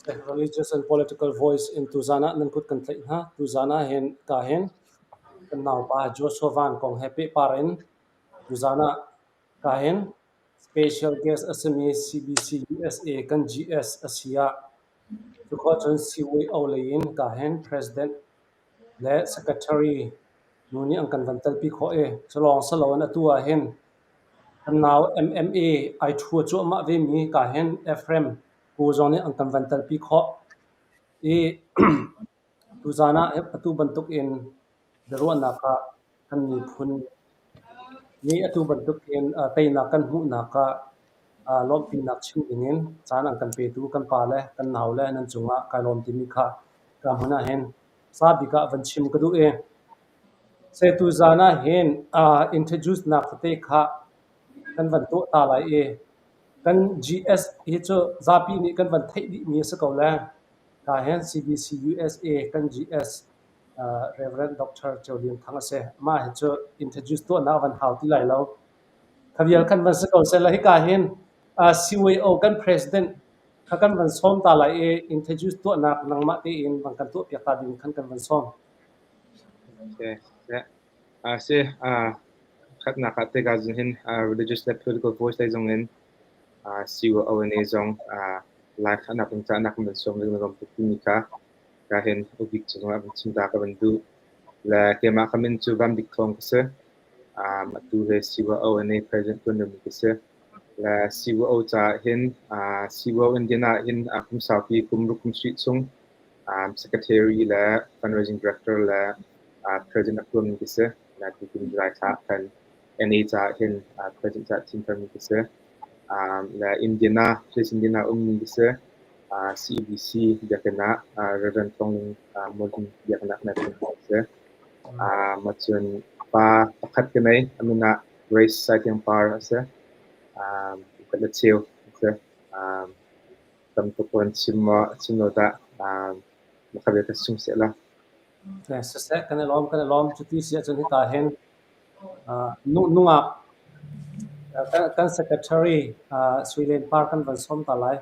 Religious and political voice in tuzan ah nan kut kan tlaih hna. Tuzan ah hin ka hin kan naupa Joshua Van kong he pehpar in tuzan ah ka hin special guest a simi CBC USA kan GS a si ah cukhawh cun CYO lei in ka hin President le Secretary nu nih an kan van telpi khawh i culawng si loin atu ah hin kan nau MMA ai ṭhua cuahmah vemi ka hin Ephraim Pu zong nih an kan van telpi khawh i tuzaan ah atu bantuk in biaruahnak ah kan miphun nih atu bantuk in teinak kan hmuhnak ah lawmhpinak chim dingin caan an kan petu kan pa le kan nau le nan cungah kai lawm timi kha ka hmun ah hin sa bik ah van chim ka duh i se tuzaan ah hin introduce nak tete kha kan van tuah ta lai i kan GS hi cu zapi nih kan van theih dihmi a si ko le ka hin CBC USA kan GS Reverend Dr. Ceu Lian Thang a si. Mah hi cu introduce tuahnak van hau ti lai lo. Kha vial khan van si ko seh la hika hin CYO kan president kha kan van sawm ta lai i introduce tuahnak nangmah tein van kan tuah piak ta ding khan kan van sawm. Okay. Si, khatnak ah tikah zun hin religious le political voice lei zong in CYO zong lai khatnak in cahnak kan van sawm ding na rom tuk timi kha ka hin ubik cungah van chim ta ka van duh. Le keimah ka min cu Van Bik Thawng ka si. Atu he CYO in president tuan mi ka si. Le CYO caah hin CYO Indian ah hin kum saupi kum ruk kum sarih chung secretary le fundraising director le president a tuan mi ka si. Le tu kum July thla khan NA caah hin president caah thim mi ka si. Le Indiana, Place Indiana ummi ka si. CEBC biakinn ah Reverend Thawng Ling Muslim biakinn ah kan a si. Cun pa pakhat ka nei, a min ah Grace Saitiang Par a si. Upat le cheu a si. Tam tuk an chim maw, chim lo dah, maka bia ka sung seh la. Siseh, kan i lawm, kan i lawm. Cuti si ahcun hika hin nungak kan secretary Sui Len Par kan van sawm ta lai.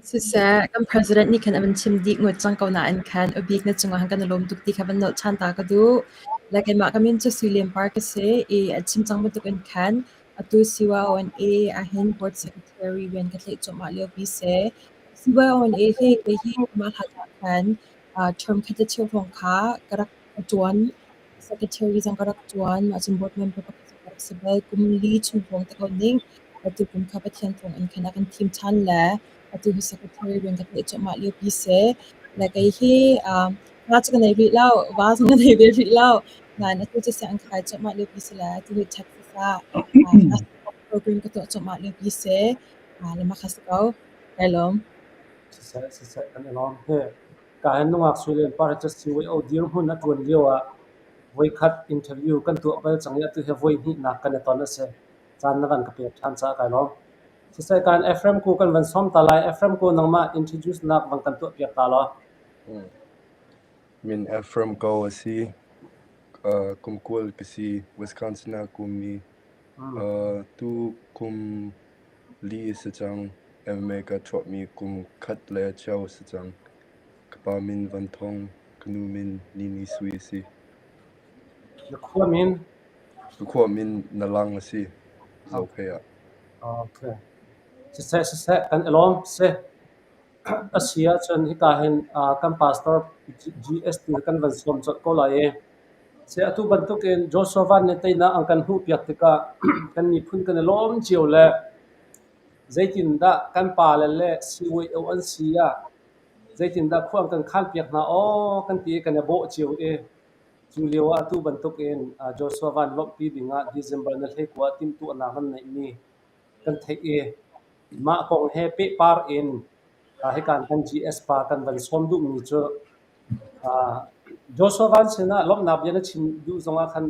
Siseh, kan president nih khan a van chim dih ngut cang ko nain khan ubik na cungah kan i lawm tuk ti kha van nolh ṭhan ta ka duh. Le keimah ka min cu Sui Lian Par ka si i a chim cang bantukin khan atu CYONA ahhin board secretary rian ka tlaih cuahmah liopi si. CYONA hi kei hi mah hlat ah khan term khat le cheu hrawng kha ka rak ṭuan. Secretary zong ka rak ṭuan. Mah cun board member pakhat zong ka rak si bal. Kum li chung hrawng te ko ning. Atu kum kha Pathian thawng in khan a kan thim ṭhan le atu hi secretary rian ka tlaih cuahmah liopi si. Le kei hi va cu ka nei rih lo, va zong ka nei ve rih lo. Nain atu cu sianginn ka kai cuahmah liopi si le atu hi Texas ah program ka tuah cuahmah liopi si. Le mah kha si ko. Kai lawm. Siseh, siseh, kan i lawm. Hi ka hin nungak Sui Lian Par hi cu CYO dirhmun a ṭuan lio ah voikhat interview kan tuah bal cang i atu hi voi hnihnak kan i ton a si. Caan na van ka pek ṭhan caah kai lawm. Siseh kan Ephraim ku kan van sawm ta lai. Ephraim ku nangmah introduce nak van kan tuah piak ta law. Min Ephraim ko a si. Kum 20 ka si. Wisconsin ah kummi. Tu kum li a si cang. MMA ka chuahmi kum khat le cheu a si cang. Ka pa min Van Thawng, ka nu min Nini Sui a si. Na khua min? Ka khua min Na Lang a si. Zophei ah. Okay. Siseh, siseh, kan i lawm. Si. A si ahcun hika hin kan pastor GST kan van sawm colh ko lai i si atu bantukin Joshua Van nih teinak an kan hmuhpiak tikah kan miphun kan i lawm cio le zeitindah kan pale le CYO an si ah zeitindah khua an kan khanpiak hna aw kan ti i kan i bawh cio i cu lio ah atu bantukin Joshua Van lawmhpi dingah December ni 19 timhtuahnak nan neihmi kan theih i mah kong he pehpar in hika kan GS pa kan van sawm duhmi cu Joshua Van sinah lawmhnak bia na chim duh zongah khan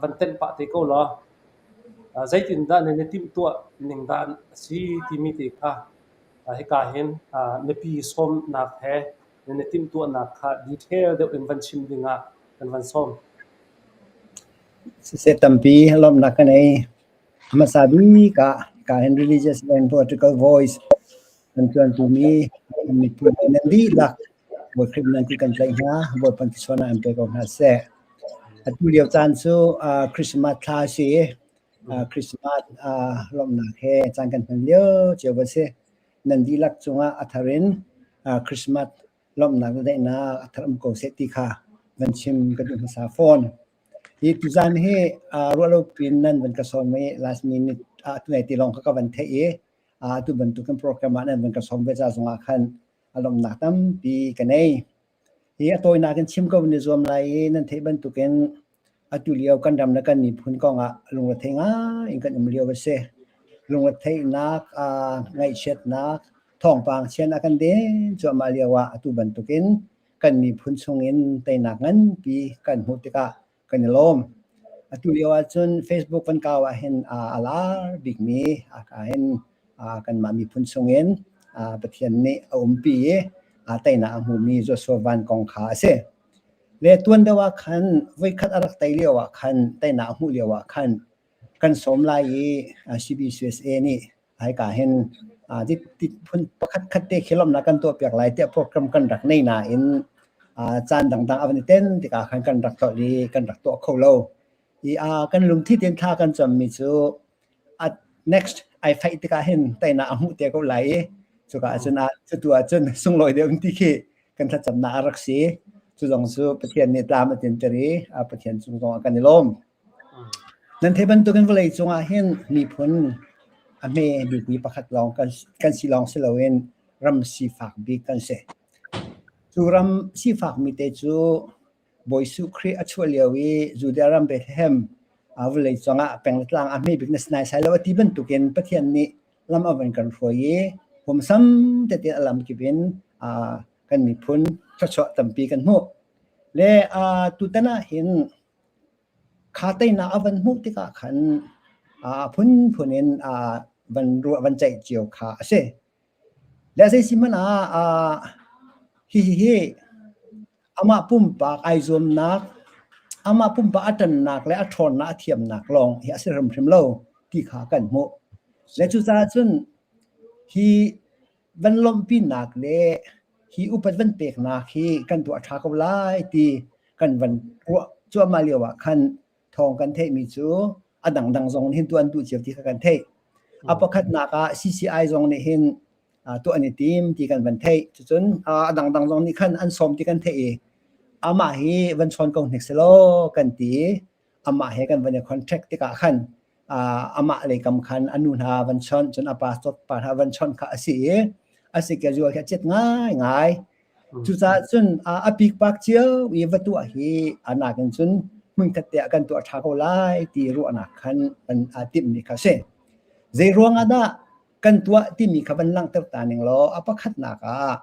van tenh pah te ko law zeitindah nan i timhtuah ning dan a si timi te kha hika hin mipi sawmnak he nan i timhtuahnak kha detail deuh in van chim dingah kan van sawm. Siseh tampi lawmhnak ka nei. Hmasa bik ah ka hin religious and political voice. Kan ṭuanpumi miphun nan dihlak Bawi Khrih nan kut kan tlaih hna. Bawipa thluachuahnak in pe ko hna seh. Atu lio caan cu Christmas thla a si i Christmas lawmhnak he caan kan hman lio cio a si. Nan dihlak cungah a thar in Christmas lawmhnak le daihnak a thar um ko seh ti kha van chim ka duh hmasa fawn. Hi tuzaan hi ruahlo piin nan van ka sawm i last minute ah tunai ti lawng kha ka van theih i atu bantukin program ah nan van ka sawm ve ca zongah khan a lawmhnak tampi ka nei. Hi a tawinak in chim ko ni zuam lai i nan theih bantukin atu lio kan ram le kan miphun kongah lungrethei ngai in kan um lio a si. Lungretheihnak, ngaihchiatnak, thawngpang chian a kan den cuahmah lio ah atu bantukin kan miphun chungin teinak nganpi kan hmuh tikah kan i lawm. Atu lio ahcun Facebook kan kau ahhin a lar bikmi hin kanmah miphun chungin Pathian nih a umpi i teinak a hmumi Joshua Van kong kha a si. Le tuan deuh ah khan voikhat a rak tei lio ah khan teinak a hmuh lio ah khan kan sawm lai i CBCUSA nih hika hin phun pakhat khat te khi lawmhnak kan tuahpiak lai tiah program kan rak nei nain caan dangdang a van i ten tikah khan kan rak tuah i kan rak tuah kho lo. I kan lungthi tein thla kan cammi cu next ai faih tikah hin teinak a hmuh te ko lai i cuka ahcun cutu ahcun sunglawi deuh ti khi kan thlacamnak a rak si. Cu zong cu Pathian nih tlam a tinter i Pathian cung zong ah kan i lawm. Nan theih bantukin vawlei cungah hin miphun a hme bikmi pakhat lawng kan si lawng si loin ram sifak bik kan si. Cu ram sifakmi te cu Bawi Jesuh Khrih a chuah lio i Judea ram Bethlehem vawlei cungah peng le tlang a hme bik na si naisai lo a ti bantukin Pathian nih lam a van kan hruai i huamsam tete a lam kip in kan miphun thluachuah tampi kan hmuh. Le tutan ah hin Kha teinak a van hmuh tikah khan a phunphun in van ruah van ceih cio kha a si. Le zei si hmanh ah hihi amah pumpak ai zuamnak, amah pumpak a ṭannak le a ṭhawnnak a thiamnak lawng hi a si hrimhrim lo ti kha kan hmuh. Le cucaah cun hi van lawmhpinak le hi upat van peknak hi kan tuah ṭha ko lai ti kan van ruah cuahmah lio ah khan thawng kan theihmi cu a dangdang zong nih hin tuah an duh cio ti kha kan theih. A pakhatnak ah CCI zong nih hin tuah an i tim ti kan van theih. Cucun a dangdang zong nih khan an sawm ti kan theih i amah hi van chawn ko hnik selaw kan ti i amah he kan van i contract tikah khan amah lei kam khan a nu hna van chawnh cun a pastor pa hna van chawnh kha a si i a schedule khi a cet ngaingai. Cucaah cun a pikpak cio i va tuah hi a nakin cun hmunkhat te ah kan tuah ṭha ko lai ti ruahnak khan kan aa timhmi kha a si. Zei ruang ah dah kan tuah timi kha van langhter ta ning law a pakhatnak ah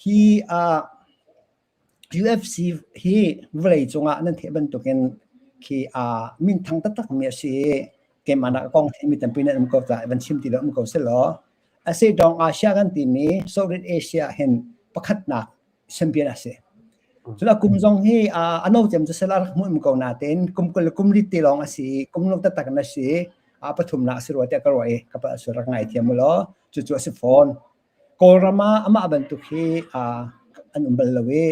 hi UFC hi vawlei cungah nan theih bantukin khi minthang taktakmi a si i keimah nak a kong theimi tampi nan um ko caah van chim ti lo um ko selaw Asedong Asia kan timi Southeast Asia hin pakhatnak champion a si. Cun a kum zong hi a no cem cu sel a rak hmuh um ko natein kum 20 le kum li te lawng a si i kum no taktak in a si i a pathumnak a si rua tiah ka ruah i ka pa rak ngaithiam u law cucu a si fawn. Kawlram ah amah bantuk hi an um bal lo i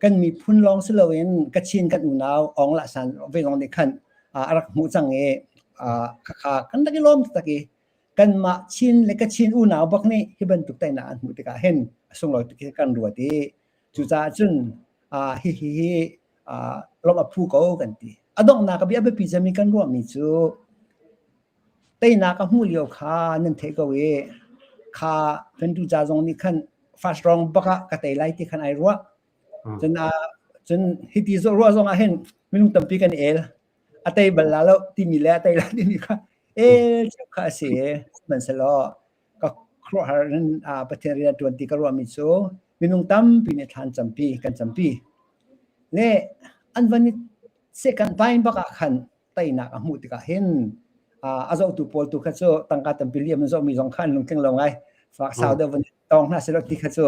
kan miphun lawng si loin Kachin kan unau Aung La San ve zong nih khan a rak hmuh cang i khakha kan rak i lawm taktak i kanmah Chin le Kachin unau bak nih hi bantuk teinak an hmuh tikah hin a sunglawi tuk hi kan ruat i cucaah cun hihi hi lawmh a phu ko kan ti. A donghnak a bia biapi cemmi kan ruahmi cu Teinak a hmuh lio kha nan theih ko i kha Fentuca zong nih khan first round bak ah ka tei lai ti khan ai ruah. Cun cun hiti ruah zong ah hin minung tampi kan i el. A tei bal la lo timi le a tei la timi kha el cio kha a si. Sihmanhsehlaw ka khuaruahhar in Pathian rian a ṭuan ti ka ruahmi cu minung tampi nih thlan campi kan campi. Le an van i second time bak ah khan teinak a hmuh tikah hin a zohtu pawl tu kha cu tangka tampi liam in zohmi zong kha an lungtling lo ngai. Fak sau deuh van tawng hna selaw ti kha cu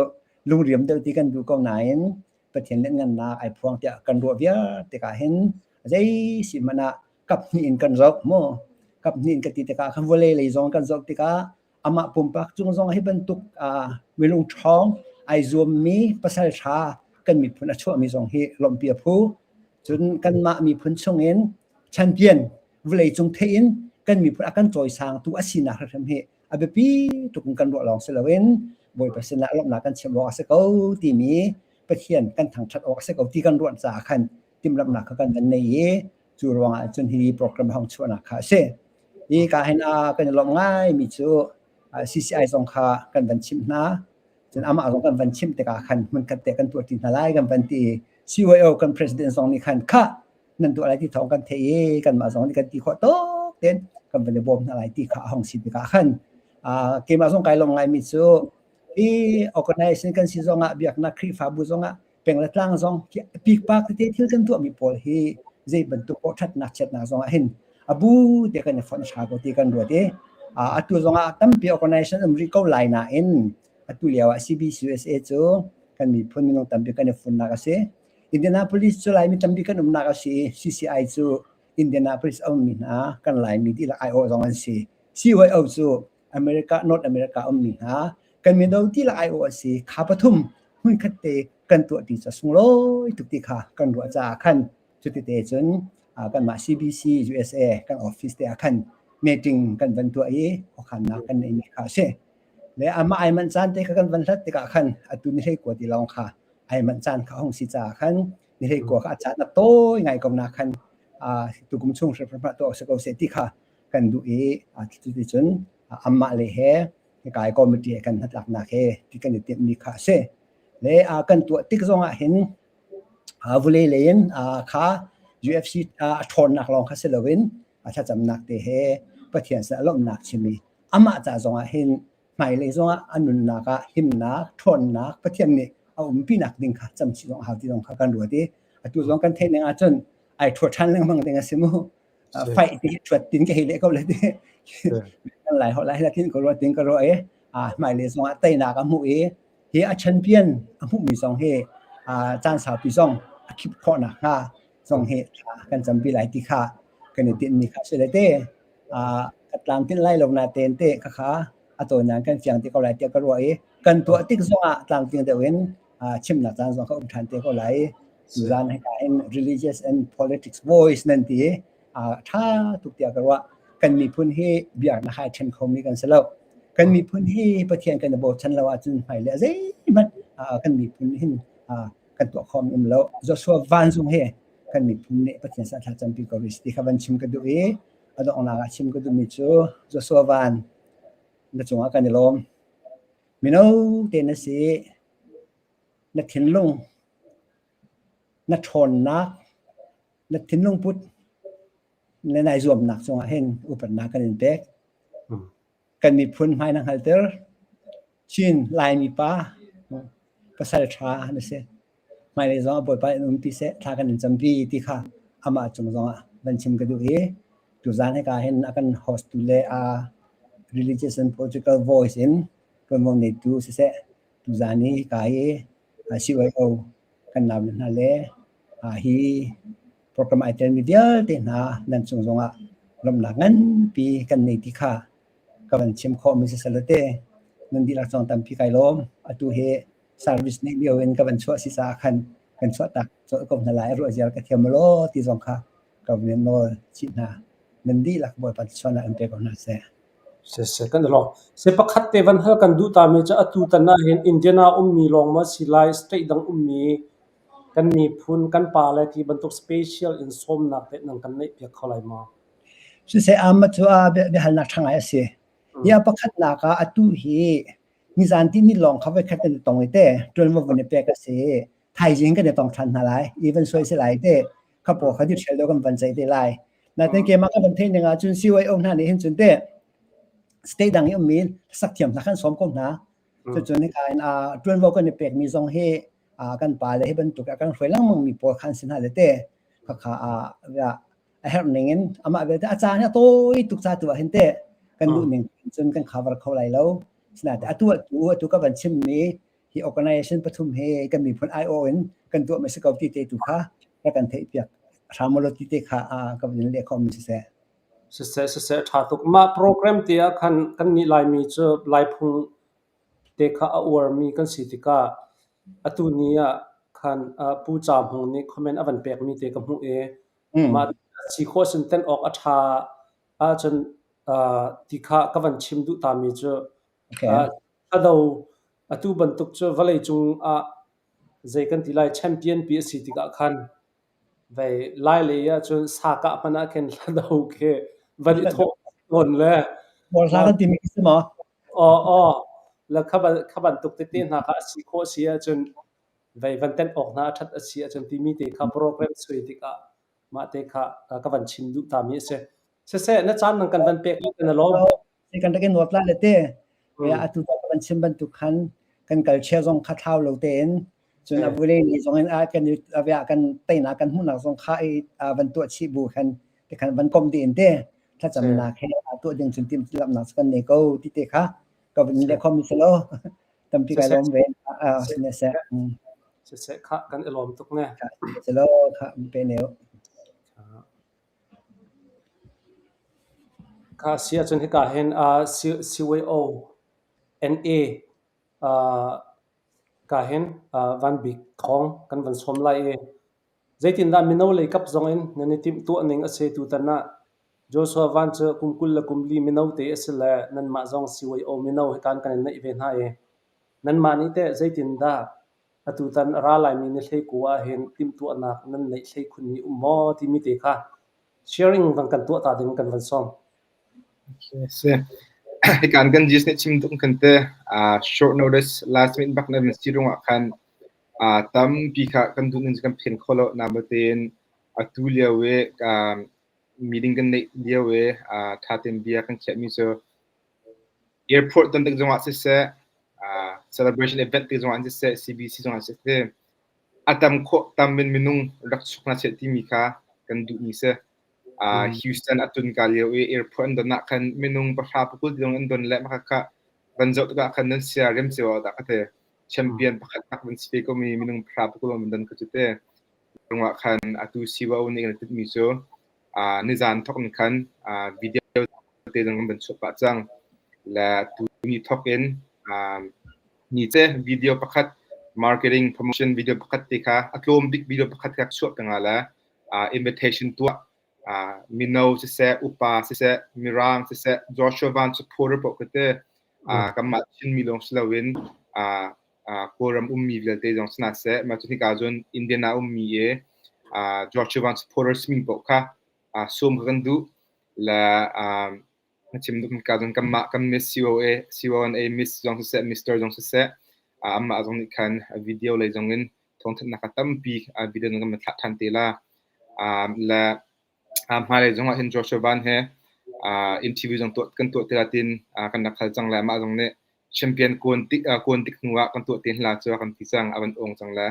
lungriam deuh ti kan duh ko nain Pathian lianhngannak ai phuang tiah kan ruah viar tikah hin zei si hmanh ah kap hnih in kan zoh mu. Kap hnih in ka ti tikah khan vawlei lei zong kan zoh tikah Amah pumpak cung zong hi bantuk minung ṭhawng ai zuammi pasal ṭha kan miphun a chuahmi zong hi lawmhpi a phu. Cun kanmah miphun chungin champion vawleicung theih in kan miphun a kan cawisangtu a sinak hrimhrim hi a biapi tuk in kan ruah lawng si loin Bawipa sinah lawmhnak kan chim awk a si ko timi Pathian kan thangṭhat awk a si ko ti kan ruah caah khan timhlamhnak kha kan van nei i cu ruangah cun hi program hong chuahnak kha a si. Hi ka hin a kan i lawmh ngaimi cu CCI zong kha kan van chimh hna. Cun amah zong kan van chimh tikah khan hmunkhat te kan tuah ṭi hna lai kan van ti. CYO kan president zong nih khan khah nan tuah lai ti thawng kan theih i kanmah zong nih kan ti khawh tawk tein kan van i bawm hna lai ti kha a hong si tikah khan keimah zong kai lawm ngaimi cu hi organization kan si zongah biaknak Khrihfabu zongah peng le tlang zong pikpak tete thil kan tuahmi pawl hi zei bantuk poh ṭhatnak chiatnak zongah hin a bu te kan i fonh hra ko ti kan ruat i atu zongah tampi organization um rih ko lai nain atu lio ah CBCUSA cu kan miphun minung tampi kan i funnak a si. Indianapolis cu Laimi tampi kan umnak a si i CCI cu Indianapolis a ummi hna kan Laimi dihlak aiawh zong an si. CYO cu America, North America ummi hna kan mino dihlak aiawh a si. Kha pathum hmunkhat te kan tuah ti cu sunglawi tuk ti kha kan ruah caah khan cutite cun kanmah CBC USA kan office te ah khan meeting kan van tuah i khuakhannak kan neihmi kha a si. Le amah ai manh caan te kha kan van hlat tikah khan atu ni hlei kua ti lawng kha ai manh caan kha hong si caah khan ni hlei kua kha a caan a tawi ngai ko na khan tukum chung hrimhrim tuah si ko seh ti kha kan duh i cuticun amah le he kai committee kan hnatlaknak he ti kan i timhmi kha a si. Le kan tuah tik zongah hin vulei lei in kha UFC a ṭhawnnak lawng kha si loin a thlacamnak te he Pathian sin a lawmhnak chim i amah ca zongah hin hmailei zongah a nunnak ah himnak, ṭhawnnak Pathian nih a umpinak ding kha camchih zong a hau ti zong kha kan ruat i atu zong kan theih ning ahcun ai ṭhuat ṭhan lengmang ding a si mu. Fight ti ṭhuat tin ka hei leh ko le ti. Kan lai holh lai tin ka ruat tin ka ruah i hmailei zongah teinak a hmuh i hi a champion a hmuhmi zong hi caan saupi zong a khip khawh nakhnga zong hi kan campi lai ti kha kan i tinhmi kha si le te. Ka tlamtlinh lai lo natein te khakha a tawinak kan fiang te ko lai tiah ka ruah i kan tuah tik zongah tlamtling deuh in chimnak caan zong ka um ṭhan te ko lai. Tuzaan hika hin religious and politics voice nan ti i ṭha tuk tiah ka ruah. Kan miphun hi biaknak hai ṭhen khomi kan si lo. Kan miphun hi Pathian kan i bochan lo ahcun hmailei ah zeihmanh kan miphun hin kan tuah khomi um lo. Joshua Vanzung hi kan miphun nih Pathian sin thla campi ko rih ti kha van chim ka duh i a donghnak ah chim ka duhmi cu Joshua Van na cungah kan i lawm. Mino te na si, na thinlung, na ṭhawnnak, na thinlung put le nai zuamnak cungah hin upatnak kan in pek. Kan miphun hmai na hngalter. Chin Laimi pa pasal ṭha na si. Hmailei zongah Bawipa in umpi seh, thla kan in campi ti kha amah cung zongah van chim ka duh i tuzaan hika hin a kan host tu le a religious and political voice in ṭuanvo neitu siseh tuzaan i hika i CYO kan naule hna le hi program ai telmi vialte hna nan cung zongah lawmhnak nganpi kan nei ti kha ka van chim khawhmi si salate nan dihlak cong tampi kai lawm. Atu hi service nih lio in ka van chuah si caah khan kan chuah tak colh ko hna lai ruah ziar ka thiam law ti zong kha ka van nawl chih hna. Nan dihlak Bawipa thluachuahnak in pe ko hna seh. Siseh kan i lawm. Se pakhat te van hal kan duh ta mi cu atu tan ah hin Indiana ummi lawng maw si lai state dang ummi kan miphun kan pa le ti bantuk special in sawmnak te nan kan neih piak kho lai maw? Siseh ama cu a biahalnak ṭha ngai a si. Hi a pakhatnak ah atu hi nizan timi lawng kha voikhat kan i tong i te ṭuanvo vun i pek a si. Thaizing kan i tong ṭhan hna lai. Even soi si lai te kha paw kha dikhrel deuh kan van ceih te lai. Nain keimah ka van theih ning ahcun CYO hna nih hin cun te state dang i ummi sak thiam hna khan sawm ko hna. Cucun hika in ṭuanvo kan i pekmi zong hi kan pa le hi bantuk a kan hruai lengmang mi pawl khan si hna le te khakha a herh ning in amah belte a caan hi a tawi tuk ca tu ah hin teh kan duh ning cun kan cover kho lai lo. Sinain atu atu atu ka van chimmi hi organization pathum hi kan miphun IO in kan tuah mi si ko ti te tu kha rak kan theih piak hram law ti te kha ka van in leh khawh mi siseh. Siseh siseh ṭha tuk. Mah program te ah khan kannih Laimi cu Laiphung te kha a uarmi kan si tikah atu ni ah khan Pu Ca Hmung nih comment a van pekmi te ka hmuh i mah si khawh sin tenh awk a ṭha ahcun ti kha ka van chim duh tami cu Thado atu bantuk cu vawleicung ah zei kan ti lai champion pi a si tikah khan Vei lai lei ahcun sa kah hmanh ah khin hlado khi van i thawh tawn le Hla kan timi khi si maw? Aw aw le kha kha bantuk tete hna kha a si khawh si ahcun vei van tenh awk hna a ṭhat a si ahcun timi te kha program sui tikah mah te kha ka van chim duh tami a si. Siseh na caan nang kan van pek i kan i lawm. Kan rak i nuap la le te. Atu ta kan chim bantuk khan kan culture zong kha thlau lo tein cun a vulei ni zong in a kan avia kan teinak kan hmuhnak zong kha i van tuah chih bu khan te khan van kom dih in te thlacamnak he tuah ding cun tim lamnak kan nei ko ti te kha ka van le khom selo tampi kai lawm ve sine se siseh kha kan i lawm tuk ne selo kha pe neu Kha si ahcun hika hin CYO NA ka hin Van Bik Thawng kan van sawm lai i zeitindah mino lei kap zong in nan i timhtuah ning a si tutan ah Joshua Van cu kum 20 le kum li mino te a si le nanmah zong CYO mino hikan kan in neih ve hna i nanmah nih teh zeitindah Atutan a ra laimi ni hleikua ahhin timhtuahnak nan neih hlei khunmi um maw timi te kha sharing van kan tuah ta ding kan van sawm. Si. Hikan kan jis nih chim tuk kan te short notice last minute bak na si rungah khan tampi kha kan duh ning kan phen kho lo na tein atu lio i meeting kan neih lio i tha ten bia kan khiahmi cu Airport ton tik zongah siseh, celebration event tik zongah siseh, CBC zongah siseh, a tam khawh tam in minung rak chuk hna seh timi kha kan duhmi si. Houston a tun ka lio i airport an don ah khan minung pahra pakul ti zong an don le mah kha van zoh tikah khan nan sia rem cio ah dah ka ti. Champion pakhat tak van si ve ko mi minung pahra pakul an don ka cu te. Rungah khan atu CYO nih kan titmi cu nizan thok in khan video te zong kan van chuah pah cang. Le tuni thok in ni ce video pakhat marketing promotion video pakhat te kha a tlawm bik video pakhat kha chuah peng ah le invitation tuah mino siseh upa siseh mirang siseh Joshua Van supporter paoh ka te kanmah Chinmi lawng si loin Kawlram ummi vialte zong si hna seh mah cu hika cun Indiana ummi i Joshua Van supporter simi paoh kha sawm kha kan duh. Le na chim duh ka cun kanmah kan Miss COA CONA Miss zong siseh Mister zong siseh amah zong nih khan video lei zong in thawngthanhnak a tampi video zong kan thlah ṭhan te la. Le hmailei zong ah hin Joshua Van he interview zong tuah kan tuah te la tin kan rak hal cang le amah zong nih champion kawn tik kawn tik hnu ah kan tuah te hla cu kan ti cang a van ong cang le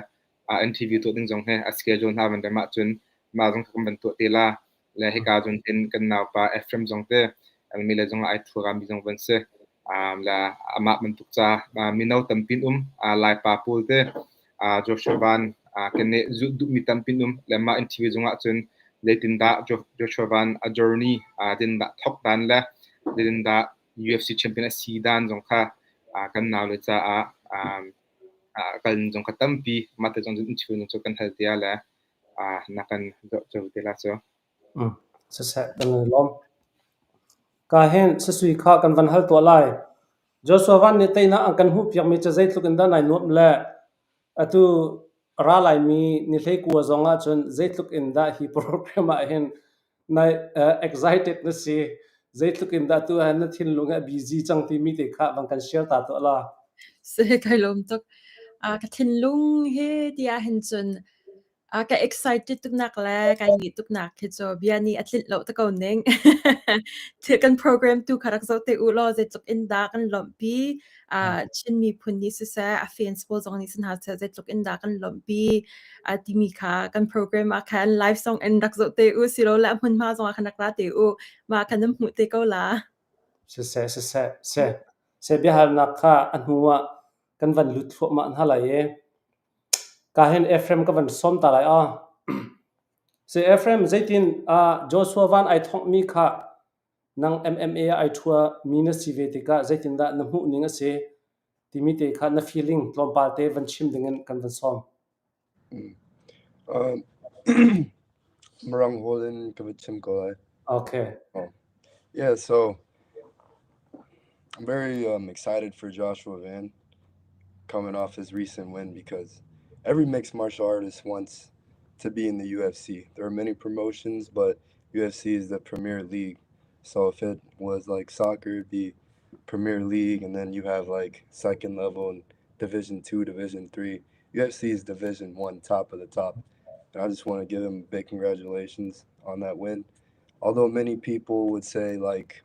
interview tuah ding zong he a schedule hna van rem ahcun mah zong kan van tuah te la. Le hika cun hin kan naupa Ephraim zong te mi le zong ai thura mi zong van si. Le amah bantuk ca mino tampin um Laipa pawl te Joshua Van kan nih zulh duhmi tampin um le mah interview zong ah cun zeitindah Joshua Van a journey dindah thok dan le zeitindah UFC champion a si dan zong kha kan nau le caah kal zong kha tampi mah te zong cun interview cu kan hal tia le na kan zoh cho te la cu. Siseh kan i lawm. Ka hin sasui kha kan van hal tuah lai. Joshua Van nih teinak an kan hmuhpiakmi cu zeitluk in dah nai nuamh le atu ra laimi ni hleikua zong ahcun zeitluk in dah hi program ah hin nai excited na si zeitluk in dah tu ah na thinlung a busy cang timi te kha van kan share ta tuah la. Si kai lawm tuk. Ka thinlung he tiah hin cun Ka excited tuknak le kai ngeih tuknak khi cu bia nih a tlinh lo te ko ning. Thil kan program tu kha rak zoh te u law zeitluk in dah kan lawmhpi. Chin miphun nih siseh, a fans pawl zong nih si hna seh zeitluk in dah kan lawmhpi timi kha kan program ah khan live song in rak zoh te u silole a hmunhma zong ah khan rak ra te u. Mah khan nan hmuh te ko la. Siseh, siseh, seh. Seh biahalnak kha a hnu ah kan van lut thluahmah hna lai i Ka hin Ephraim ka van sawm ta lai aw. Si Ephraim zeitin Joshua van ai thonghmi kha. Nang MMA ah ai ṭhua mi na si ve tikah zeitindah na hmuh ning a si timi te kha na feeling tlawmpal te van chim dingin kan van sawm. Mirang holh in ka va chim ko lai. Okay. Oh. Yeah, so I'm very excited for Joshua Van coming off his recent win because every mixed martial artist wants to be in the UFC. There are many promotions, but UFC is the premier league. So if it was like soccer, it'd be Premier League, and then you have like second level and Division 2, Division 3. UFC is Division 1, top of the top. And I just want to give him big congratulations on that win. Although many people would say like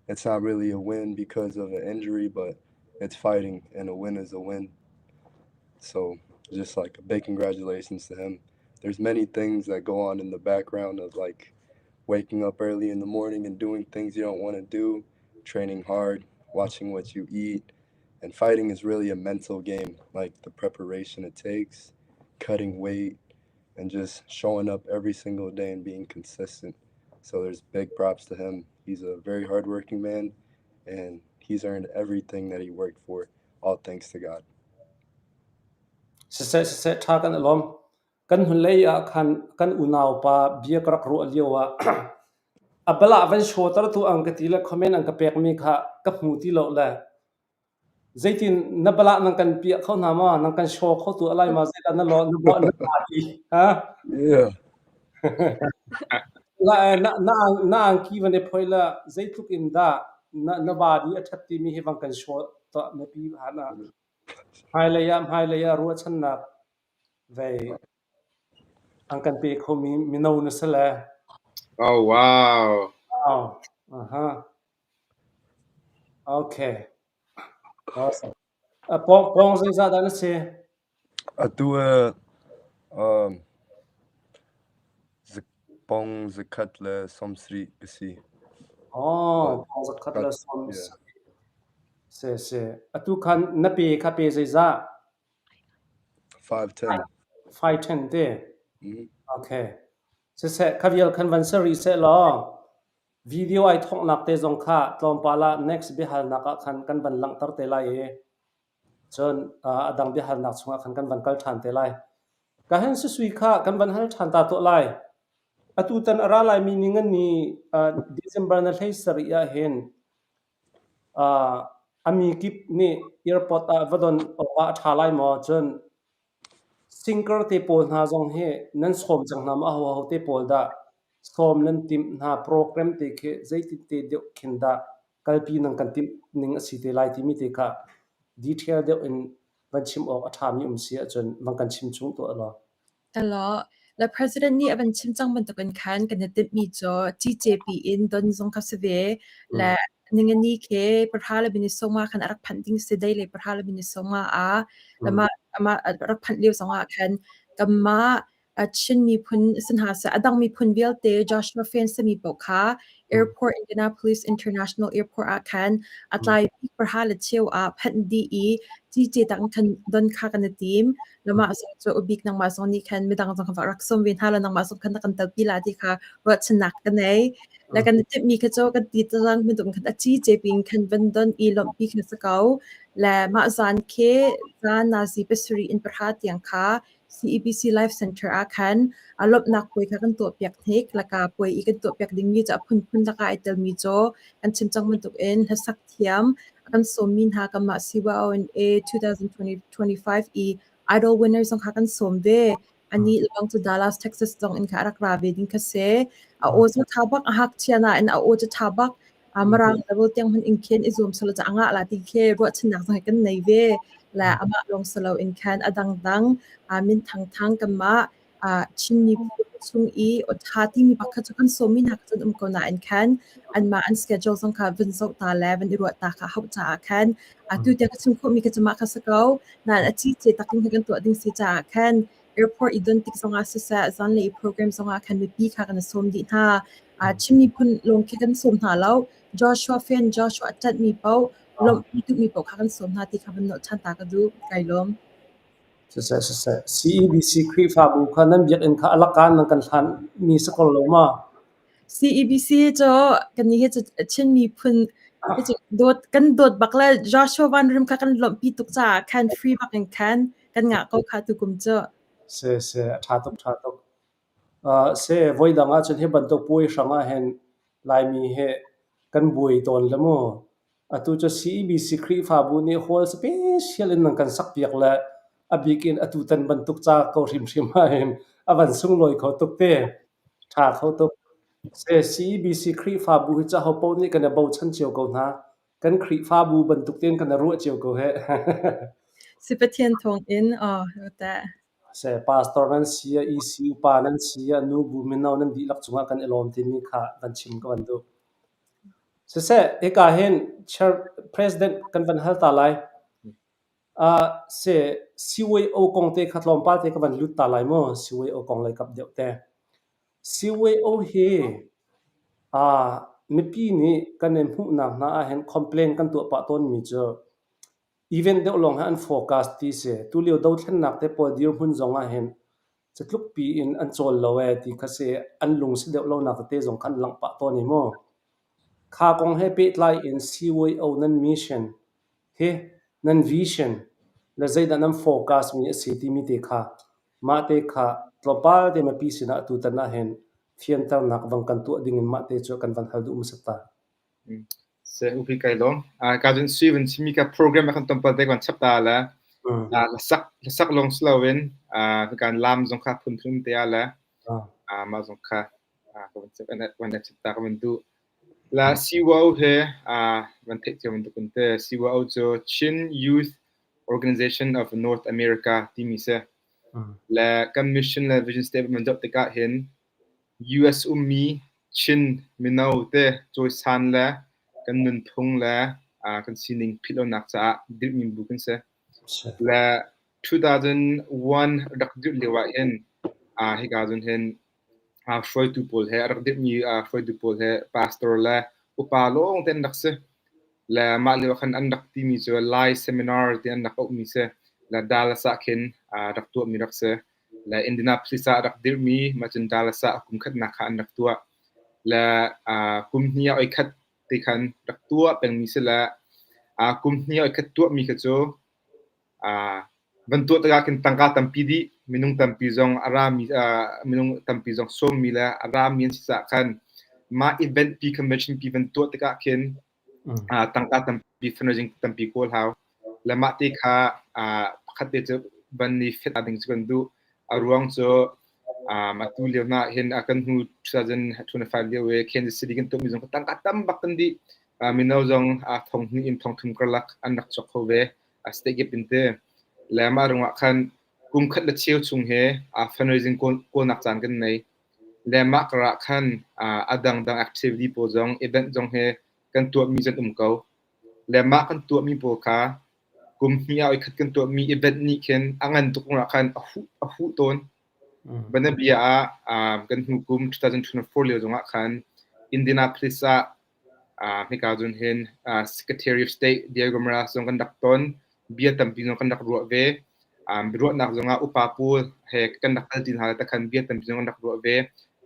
it's not really a win because of an injury, but it's fighting, and a win is a win. So just like a big congratulations to him. There's many things that go on in the background of like waking up early in the morning and doing things you don't want to do, training hard, watching what you eat. And fighting is really a mental game, like the preparation it takes, cutting weight, and just showing up every single day and being consistent. So there's big props to him. He's a very hardworking man, and he's earned everything that he worked for, all thanks to God. Siseh, siseh, ṭha kan i lawm. Kan hnulei ah khan kan unaupa bia ka rak ruah lio ah a bal ah van show-ter tu ang ka ti le comment an ka pekmi kha ka hmu ti lo le zeitin na bal ah nan kan piah kho hna maw? Nan kan show kho tu alai ma zeidah na lo na buah na ti ha? Yeah. Na na na na angki van i phoi la zeitluk in dah na na body a ṭhat timi hi van kan show tuah na pi han ah hmailei ah hmailei ah ruahchannak vei an kan pe khomi mino na si le. Oh wow. Wow. Aha. Okay. Awesome. Pawng pawng zeizah dah na si? Atu pong zakhat le 70 ka si. Oh, pong zakhat le 70. Si si. Atu khan na pe kha pe zeizah? 5'10. 5'10 te. Okay. Siseh, kha vial khan van sari seh law video ai thawknak te zong kha tlawmpal ah next biahalnak ah khan kan van langhter te lai i cun a dang biahalnak chungah khan kan van kal ṭhan te lai. Ka hen sui kha kan van hal ṭhan ta tuah lai. Atutan a ra laimi ni ngan ni December na hlei sarih ah hin a mi kip nih airport ah va don awkah a ṭha lai maw? Cun Singer te pawl hna zong hi nan sawm cang hna maw? Ahoho te pawl dah sawm nan timh hna? Program te khi zeitin te deuh khin dah kalpi nan kan timh ning a si te lai timi te kha detail deuh in van chim awk a ṭhami um si ahcun van kan chim chung tuah law. Elaw, le President nih a van chim cang bantukin khan kan i timhmi cu CJP in don zong kha si ve. Le ningani khi pahra le minute sawmnga khan a rak phanh ding si dei le pahra le minute sawmnga ah le mah amah a rak phanh lio zongah khan kanmah Chin miphun si hna seh a dang miphun vialte Joshua Fan sami paoh kha airport Indianapolis International Airport ah khan a tlai bik pahra le cheu ah phanh dih i cice tang khan don kha kan i tim. Lamah zong cu ubik nangmah zong nih khan midang zong kha rak sawm ve hna law nangmah zong khan na kan telpi la ti kha ruahchannak ka nei. Le kan i timhmi kha cu kan ti tlang minung khan a ci ce pin khan van don i lawmhpi kha si ko. Le mah zan khi zan nazi pasarih in pahra tiang kha CEBC Life Center ah khan a lawmhnak puai kha kan tuahpiak hnik. Laka puai i kan tuahpiak dingmi cu a phunphun laka ai telmi cu kan chim cang bantukin hlasak thiam a kan sawmmi hna kanmah CYONA 2025 i Idol winner zong kha kan sawm ve. Anih lawng cu Dallas, Texas zong in kha a rak ra ve ding kha si. A aw cu ṭha bak, a ngakchia nain a aw cu ṭha bak. Mirang level tiang hmanh in khin i zuam selaw cu a ngah la ti khi ruahchannak zong hi kan nei ve. Le amah lawng si loin khan a dangdang min thangthang kanmah Chin miphun chung i aw ṭha timi pakhat cu kan sawmmi hna kha cun um ko nain khan anmah an schedule zong kha vun zoh ta le vun i ruah ta kha hauh caah khan atu tiang ka chim khawhmi kha cu mah kha si ko. Nain a cice takin khan kan tuah ding si caah khan airport i don tik zongah siseh, zanlei i program zongah khan mipi kha kan i sawm dih hna. Chin miphun lawng khi kan sawm hna lo. Joshua fan, Joshua a ṭanhmi paoh, lawmhpi duhmi paoh kha kan sawm hna ti kha van nolh ṭhan ta ka duh. Kai lawm. Siseh, siseh. CEBC Khrihfabu kha nan biakinn kha a lakaan nan kan hlanmi si ko lo ma? CEBC cu kan nih hi cu Chin miphun hi cu dawt kan dawt bak le Joshua Van Rim kha kan lawmhpi tuk caah khan free bak in khan kan ngah ko kha tukum cu. Se se a ṭha tuk ṭha tuk. Se voidang ahcun hi bantuk puai hrang ah hin Laimi he kan buai tawn le mu. Atu cu CEBC Khrihfabu nih hall special in nan kan sakpiak le a bik in atutan bantuk ca ko hrimhrim ahhin a van sunglawi kho tuk te. Ṭha kho tuk. Se CEBC Khrihfabu hi cu ahopaoh nih kan i bochan cio ko hna. Kan Khrihfabu bantuk tein kan i ruah cio ko heh. Si Pathian thawng in aw teh. Se pastor nan si ah, EC upa nan si ah, nubu mino nan dihlak cungah kan i lawm timi kha van chim ka van duh. Siseh, hika hin chair president kan van hal ta lai. Se CYO kong te kha tlawmpal te ka van lut ta lai mu. CYO kong lei kap deuh te. CYO hi mipi nih kan i hmuhnak hna ahhin complain kan tuah pah tawnmi cu event deuh lawng hi an focus ti si. Tulio dothlennak te pawl dirhmun zong ahhin catluk pi in an cawl lo ee ti kha si an lung si deuh lonak tete zong kha an langh pah tawn i mu. Kha kong he pehtlai in CYO nan mission hi nan vision le zeidah nan focus mi a si timi te kha mah te kha tlawmpal te mipi sinah tutan ahhin fianternak vang kan tuah ding in mah te cu kan van hal duh hmasat ta. Se upi kai lawm. Ka cun sui van chimmi ka program a kan tonpal te kan chap ta le hlasak hlasak lawng si loin kan lam zong kha phunphun te ah le mah zong kha ka van chap van chap ta ka van duh. La CYO he van theih cio bantuk in te CYO cu Chin Youth Organization of North America timi si. Le kan mission le vision statement van zoh tikah hin US ummi Chin mino te cawisan le kan nunphung le kan sining philhlonak caah dirhmi bu kan si. Le 2001 rak dirh lio ah hin hika cun hin hruaitu pawl he a rak dirhmi hruaitu pawl he pastor le upa lawng te an rak si. Le mah lio ah khan an rak timi cu Lai seminar ti an rak auhmi si. Le Dallas ah khin rak tuahmi rak si. Le Indianapolis ah a rak dirhmi mah cun Dallas ah kum khatnak kha an rak tuah. Le kum hnih ah oi khat ti khan rak tuah pengmi si le kum hnih ah oi khat tuahmi kha cu van tuah tikah khin tangka tampi dih, minung tampi zong a rami minung tampi zong sawmmi le a rami an si caah khan mah event pi convention pi van tuah tikah khin tangka tampi fundraising tampi kawl hau. Le mah te kha pakhat te cu van i fit ding cu kan duh. A ruang cu atu lio hna hin kan hnu 2025 lio i Kansas City kan tuahmi zong tangka tam bak kan dih. Mino zong thong hnih in thong thum karlak an rak chuak kho ve. State kip in te. Le mah ruangah khan kum khat le cheu chung he fundraising kawlnak caan kan nei. Le mah karah khan a dangdang activity pawl zong event zong he kan tuahmi zan um ko. Le mah kan tuahmi pawl kha kum hnih ah khat kan tuahmi event nih khin a ngan tuk ruangah khan a huh a huh tawn. Banabia ah kan hnu kum 2024 lio zongah khan Indianapolis ah hika cun hin Secretary of State Diego Morales zong kan rak ton. Bia tampi zong kan rak ruah ve. Biaruahnak zongah upa pawl he kan rak kal ti hna le takhan bia tampi zong kan rak ruah ve.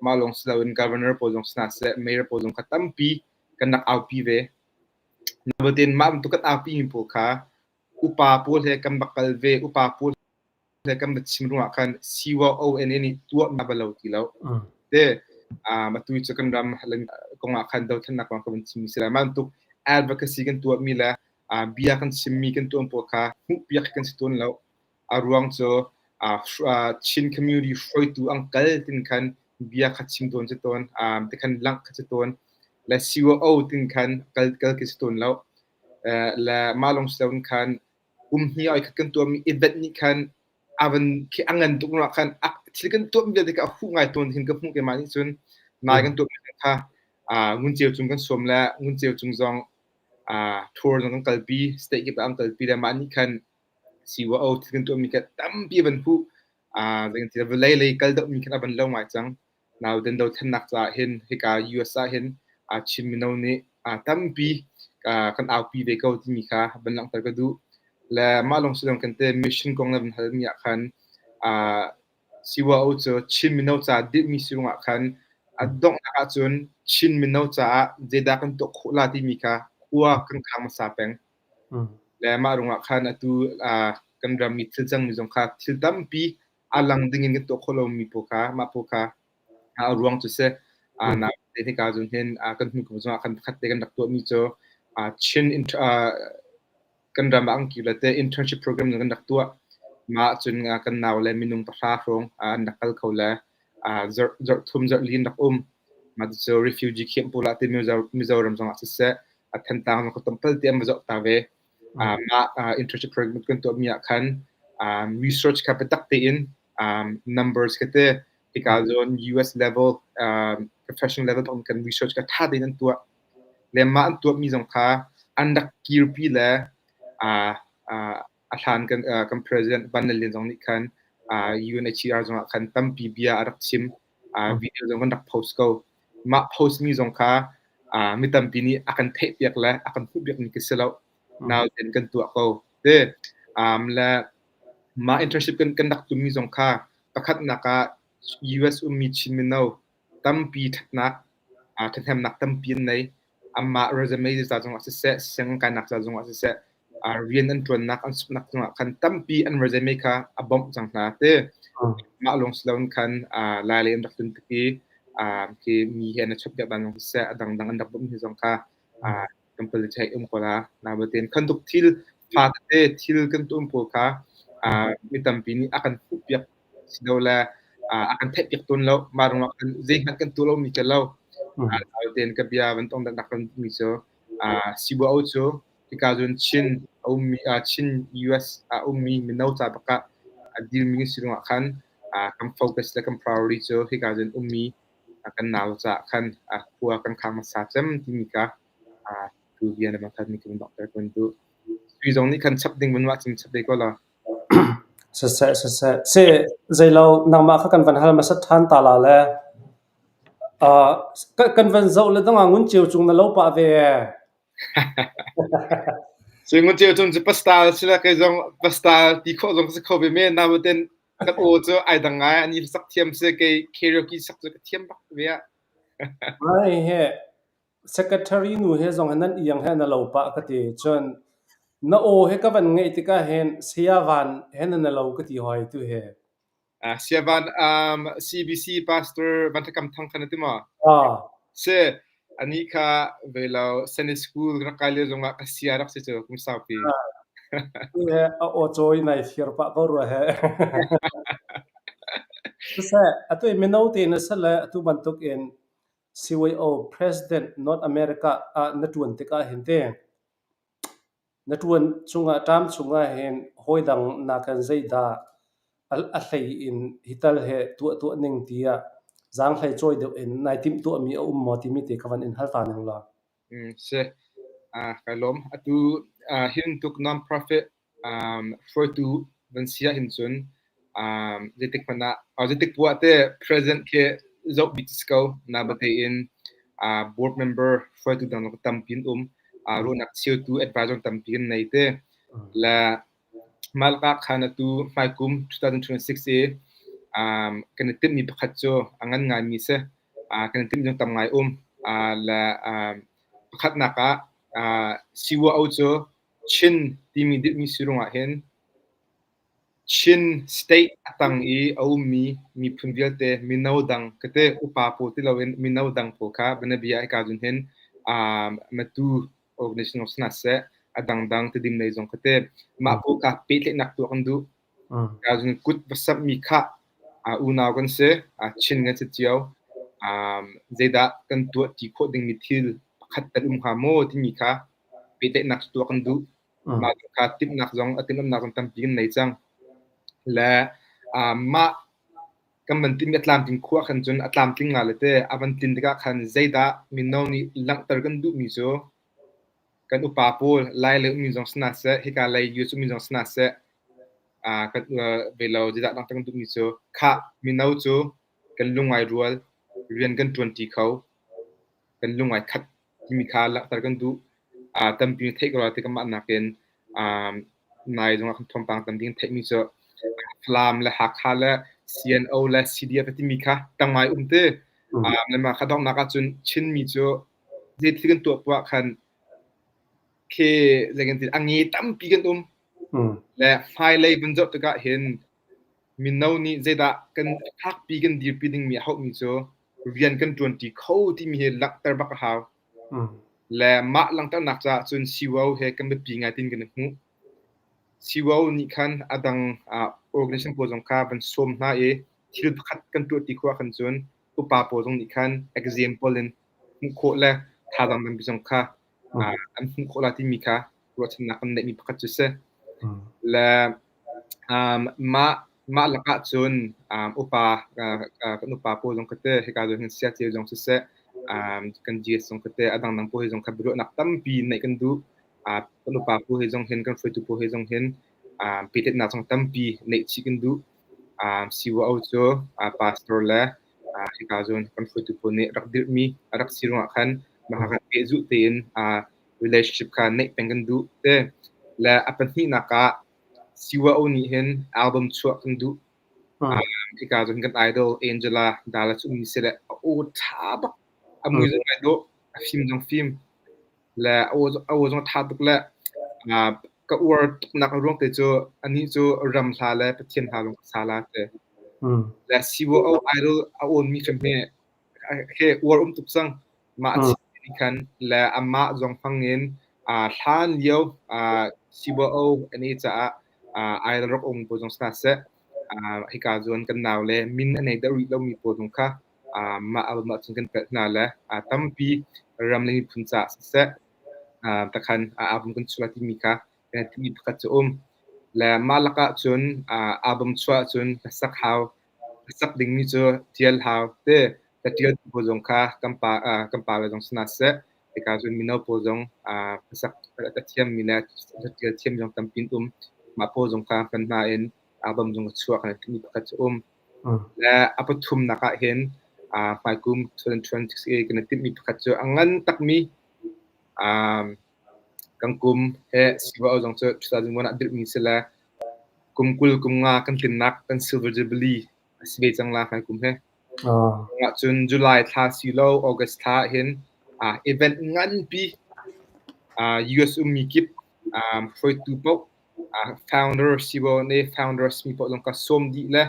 Mah lawng si loin governor pawl zong si hna seh, mayor pawl zong kha tampi kan rak aupi ve. Nabatin mah bantuk kan aupi mi pawl kha upa pawl he kan rak kal ve. Upa pawl he kan va chim ruangah khan CYONA nih tuah na ba lo ti lo. Te atu cu kan ram kong ah khan dothlennak kong ka van chimmi si lai. Mah bantuk advocacy kan tuahmi le bia kan chimmi kan tuah pawl kha hmuhpiak kan si tawn lo. A ruang cu Chin community hruaitu ang kal tin khan bia kha chim tawn si tawn, ti khan langh kha si tawn. Le CYO tin khan kal kal ki si tawn lo. Le mah lawng si loin khan kum hnih ah khat kan tuahmi event nih khan a van khi a ngan tuk ruangah khan thil kan tuahmi vialte kha a huh ngai tawn hin ka hmuh keimah nih cun nai kan tuahmi kha ngun ceu cung kan sawm le ngun ceu cung zong tour zong kan kalpi state kip ah an kalpi le mah nih khan CYO thil kan tuahmi kha tampi a van huh vawlei lei kal deuhmi khan a van lo ngai cang. Nauten dothlennak caah hin hika US ah hin Chin mino nih tampi kan aupi ve ko timi kha van langhter ka duh. Le mah lawng si lo kan te mission kong na van halmi ah khan CYO cu Chin mino ca dirhmi si ruangah khan A donghnak ahcun Chin mino caah zeidah kan tuah khawh la timi kha khua kan khang hmasa peng. Le mah ruangah khan atu kan ram i thil cangmi zong kha thil tampi a lang ding in kan tuah khawh lomi pawl kha mah pawl kha a ruang cu si. Nain hika cun hin kan hnu kum zongah khan pakhat te kan rak tuahmi cu Chin kan ram ah an kir le te internship program kan rak tuah. Mah cun kan nau le minung pahra hrawng an rak kal kho le zarh zarh thum zarh li an rak um. Mah cu refugee camp pawl ah te Mizoram zongah siseh, a Thantlang zong kha tampal te an va zoh ta ve. Mah internship program kan tuahmi ah khan research kha biatak tein numbers kha te hika zawn US level professional level bak kan research kha tha tein an tuah. Le mah an tuahmi zong kha an rak kirpi le a hlan kan kan president Van Lal Lian zong nih khan UNHCR zong ah khan tampi bia a rak chim. Video zong kan rak post ko. Mah post mi zong kha mi tampi nih a kan theihpiak le a kan hmuhpiak mi khi si lo. Nauten kan tuah ko. Te le mah internship kan kan rak tummi zong kha pakhatnak ah US ummi Chin mino tampi ṭhatnak ṭhathnemnak tampi an nei. Amah resume ca zongah siseh, sianginn kainak ca zongah siseh, rian an ṭuannak an suknak zongah khan tampi an resume kha a bawmh cang hna. Te mah lawng si loin khan Lai lei an rak tlun tik i khi mi he an i chawnh piak dan zong siseh, a dangdang an rak bawmh hi zong kha kan pali um ko la. Nabatein khan tuk thil fa tete thil kan tuah pawl kha mi tampi nih a kan hmuhpiak silole a kan theihpiak tawn lo. Mah ruangah khan zeihmanh kan tuah lomi ka lo. Tein ka bia van tong dak mi cu CBO cu hika cun Chin a ummi Chin US a ummi mino ca bakah a dirmi si ruangah khan kan focus le kan priority cu hika cun ummi kan nau caah khan khua kan khang hmasa cem timi ka tu bia na bang mi kan doctor kan duh. Sui zong nih khan chap ding van wah cun chap ve ko la. Siseh, siseh. Si, zeilo nangmah kha kan van hal hmasat ṭhan ta la le kan van zoh le dangah ngun ceu cung na lo pah ve ee. Sui ngun ceu cung cu pastal si la kei zong pastal ti khawh zong si kho ve men na ten kan aw cu ai dang ngai ani sak thiam si kei karaoke sak cu ka thiam bak ve ah. Ai he Secretary nu he zong nan iang he na lo pah ka ti. Cun na aw he ka van ngaih tikah hin Saya Van he na na lo ka ti hoi tu he. Saya Van CBC pastor Van Thakam Thang kha na ti maw? Ah. Si ani kha ve lo Sunday school rak kai lio zongah ka sia rak si cu kum saupi. He a aw cawi nai fir pah ko rua he. Siseh, atu mino te na sale atu bantuk in CYO President North America ah na ṭuan tikah hin te na ṭuan chungah ṭam chungah hin hawidang nakin zeidah a hlei in hi tal he tuah tuah ning tiah zaanghlei cawi deuh in nai timhtuahmi a um maw timi te kha van in hal ta ning law. Si. Kai lawm. Atu hi bantuk non-profit hruaitu van si ahhin cun zeitik hmanh ah zeitik poah te president khi zoh bik si ko. Nabatein board member hruaitu dang tampi an um. Ruahnak cheutu advisor tampi an nei te. Le mah lakah khan atu hmaikum 2026 i kan i timhmi pakhat cu a ngan ngaimi si. Kan i timh zong tam ngai um. Le pakhatnak ah CYO cu Chin timi dirhmi si ruangah hin Chin state a tang i a ummi miphun vialte mino dang kate upa pawl ti loin mino dang pawl kha bianabia hika cun hin Matu organization zong si hna seh, a dangdang Tedim lei zong kate mah pawl kha pehtlaihnak tuah kan duh. Hika cun kut va samhmi kha unau kan si, Chin kan si cio. Zeidah kan tuah ti khawh dingmi thil pakhat kan um hnga maw timi kha pehtlaihnak cu tuah kan duh. Mah kha timhnak zong a timhlamhnak zong tampi kan nei cang. Le mah kan van timh i a tlamtling khua khan cun a tlamtling nga le te a van tlin tikah khan zeidah mino nih langhter kan duhmi cu kan upa pawl Lai lei ummi zong si hna seh, hika lei US ummi zong si hna seh, kan ve lo zeidah langhter kan duhmi cu khah mino cu kan lungai rual rian kan ṭuanṭi kho kan lungai khat timi kha langhter kan duh. Tampi theih ko lai ti kanmah nakin nai zongah kan thawngpang tam ding theihmi cu Falam le Hakha le CNO le CDF timi kha tam ngai um ti. Le mah kha donghnak ahcun Chinmi cu zei thil kan tuah poah ah khan khi zei kan ti a nge tampi kan um. Le hmailei vun zoh tikah hin mino nih zeidah kan fakpi kan dirpi dingmi a hauhmi cu rian kan ṭuanṭi kho timi hi langhter bak a hau. Le mah langhternak caah cun CYO he kan biapi ngai tiin kan i hmuh. CYO nih khan a dang organization pawl zong kha van sawm hna i thil pakhat kan tuahti khawh ahkhan cun upa pawl zong nih khan example in hmuh khawh le thazaang tampi zong kha an hmuh khawh la timi kha ruahchannak kan neihmi pakhat cu si. Le mah mah lakah cun upa kan upa pawl zong kha te hika zawn hin siaceu zong siseh kan GS zong kha te a dangdang pawl he zong kha biaruahnak tampi neih kan duh. Kan upa pawl he zong hin kan hruaitu pawl he zong hin pehtlaihnak zong tampi neih chih kan duh. CYO cu pastor le hika zawn kan hruaitu pawl nih rak dirhmi a rak si ruangah khan mah kha pehzulh tein relationship kha neih peng kan duh te. Le a pahnihnak ah CYO nih hin album chuah kan duh. Hika zawn kan idol Angela Dallas ummi si le a aw ṭha bak. A mui zong ai dawh, a fim zong fim. Le a aw zong a ṭha tuk le ka uar tuknak a ruang te cu anih cu ram hla le Pathian hla lawng ka sa la ti. Le CYO idol a awnmi hrim hi he uar um tuk cang. Mah a chimmi nih khan le amah zong hmang in hlan lio CYO an i caah idol rak um pawl zong si hna seh, hika zawn kan nau le min a nei deuh rih lomi pawl zong kha mah album ahcun kan telh hna le tampi ram le miphun caah siseh takhan album kan chuah timi kha kan timi pakhat cu um. Le mah lakah cun album chuah ahcun hlasak hau, hlasak dingmi cu ṭial hau te. Catial pawl zong kha kan pa kan pale zong si hna seh, hika cun mino pawl zong hlasak a thiammi le catial thiam zong tampi an um. Mah pawl zong kha hman hna in album zong ka chuah kan timi pakhat cu um. Le a pathumnak ah hin hmaikum 2026 i kan i timhmi pakhat cu a ngan takmi kan kum he CYO zong cu 2001 ah dirhmi si le kum 20 kum nga kan tlinnak kan silver jubilee a si ve cang la hmaikum he. Cun July thla si lo August thla ah hin event nganpi US ummi kip hruaitu paoh founder sibo ne founders mi paoh zong kha sawm dih le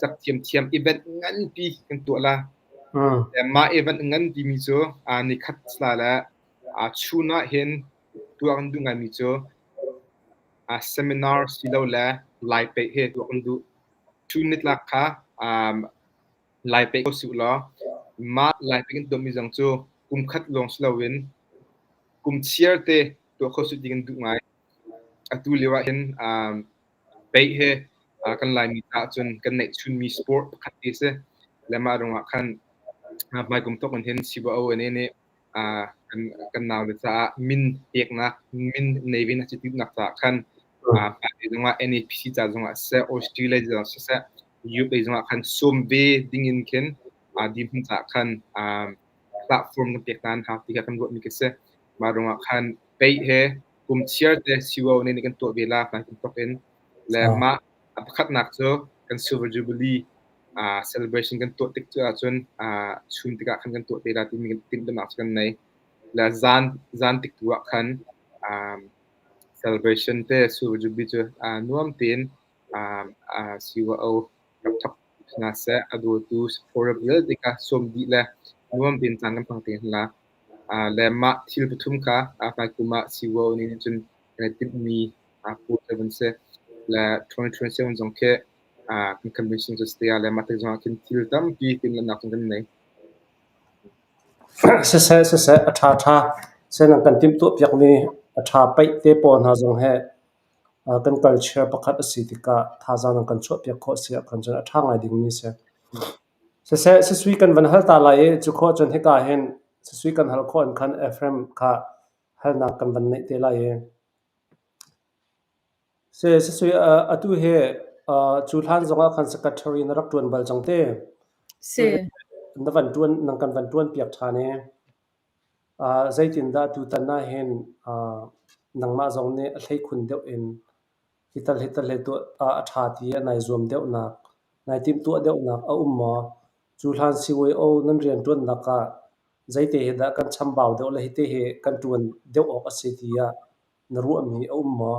sak thiamthiam event nganpi kan tuah la. Mah event nganpi mi cu nikhat sla le chun ah hin tuah kan duh ngaimi cu seminar silo le lai peih he tuah kan duh. Chun nitlak kha Lai peih ko si ulaw mah Lai peih kan tuahmi zong cu kum khat lawng si loin kum chiar te tuah kho sih ti kan duh ngai. Atu lio ah hin peih he kan Laimi caah cun kan neihchunmi sport pakhat te si. Le mah ruangah khan hmaikum thawk in hin CBO nih kan naule caah min peknak, min nei ve nak duhnak caah khan hmailei zongah NAPC ca zongah siseh, Australia zongah siseh, Europe lei zongah khan sawm ve dingin khin dirhmun caah khan platform kan pek hna an hau ti kha kan ruahmi ka si. Mah ruangah khan peih he kum chiar te CUO nih kan tuah ve la hmai kum thawk in le mah a pakhatnak cu kan Silver Jubilee celebration kan tuah tik cu ahcun chun tikah khan kan tuah te la timi timhtuahnak cu kan nei. Le zan zan tik tu ah khan celebration te Silver Jubilee cu nuam tein CYO rak thawk hna seh, a dawtu supporter vialte kha sawm dih le nuam tein caan kan hmang te hna. Le mah thil pathum kha hmaikum ah CYO nih cun kan i timhmi pawl cu van si. Le 2027 zong khi kan convention cu si te ah le mah tik zongah khin thil tampi timhlamhnak zong kan nei. Siseh, siseh, a ṭha ṭha. Senan kan timhtuahpiakmi a ṭha paih te pawl hna zong he kan culture pakhat a si tikah thazaang an kan chuahpiak khawh si ahkhan cun a ṭha ngai dingmi a si. Siseh, sisui kan van hal ta lai i cu khawh cun hika hin sisui kan hal khawh in khan Ephraim kha halnak kan van neih te lai i Sisui atu hi cu hlan zongah khan secretary na rak ṭuan bal cang te. Si. Na van ṭuan, nang kan van ṭuan piak ṭhan i zeitindah tutan ah hin nangmah zong nih a hleikhun deuh in hital hital he tuah a ṭha ti ah nai zuam deuhnak, nai timhtuah deuhnak a um maw? Cu hlan CYO nan rianṭuannak ah zeite hi dah kan chambau deuh le hite hi kan ṭuan deuh awk a si tiah na ruahmi a um maw?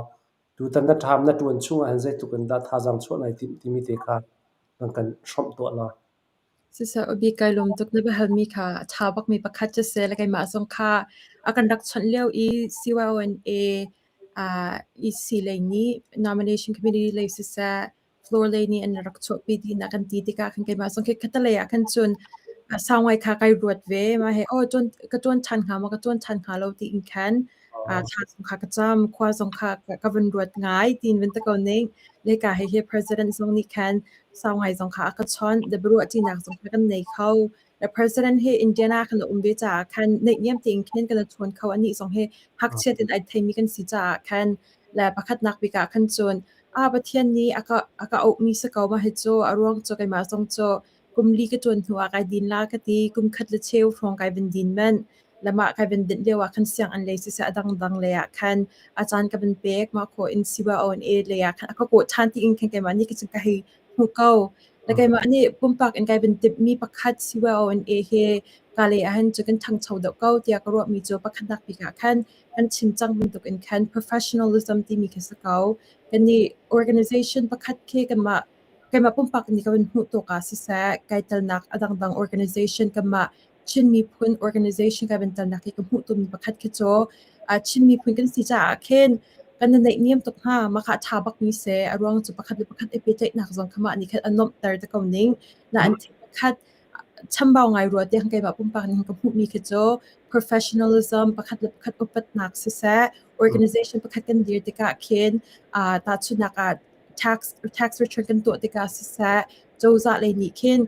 Tutan na ṭham na ṭuan chung ahhin zeitluk in dah thazaang chuah nai timh timi te kha nan kan hrawmh tuah law. Siseh ubi kai lawm tuk na biahalmi kha a ṭha bakmi pakhat cu si le keimah zong kha a kan rak chawnh lio i CYONA uh, EC lei nih nomination committee lei siseh floor lei nih an rak chuahpi dih na kan ti tikah khan keimah zong khi khatalei ah khan cun sau ngai kha kai ruat ve ma he oh ṭuan ka ṭuan ṭhan hnga maw ka ṭuan ṭhan hnga lo tiin khan thla zong kha ka cam khua zong kha ka vun ruat ngai tiin vun ta ko ning le ka he hi president zong nih khan sau ngai zong kha a ka chawnh le biaruahṭinak zong kha kan nei kho. Le president hi Indiana khan a um ve caah khan naihniam tein khin kan i chawn kho. Anih zong hi ngakchia tein ai theimi kan si caah khan le pakhatnak bik ah khan cun a Pathian nih a ka a ka auhmi si ko ma hi cu a ruang cu keimah zong cu kum li ka ṭuan hnu ah kai din la ka ti kum khat le cheu hrawng kai van din manh lamah kai van dinh lio ah khan sianginn lei siseh a dangdang lei ah khan a caan ka van pek mah khawh in CYONA lei ah khan a ka kawh ṭhan tiin khan keimah nih ka hei hmuh ko. Le keimah nih pumpak in kai van timhmi pakhat CYONA hi ka lei ah hin cu kan ṭhangcho deuh ko tiah ka ruahmi cu pakhatnak bik ah khan kan chim cang bantuk in khan professionalism timi khi si ko. Kannih organization pakhat khi kanmah keimah pumpak nih ka van hmuh tawk ah siseh kai telnak a dangdang organization kanmah Chin miphun organization kai van telnak hi ka hmuh tummi pakhat khi cu Chin miphun kan si caah khin kan i naihniam tuk hnga mah kha a ṭha bakmi si. A ruang cu pakhat le pakhat i pehtlaihnak zong kha mah nih khan a nuamhter te ko ning. Nain thil pakhat chambau ngai rua tiang keimah pumpak nih ka hmuhmi khi cu professionalism pakhat le pakhat upatnak siseh organization pakhat kan dir tikah khin tahchunhnak ah tax tax return kan tuah tikah siseh cozah lei nih khin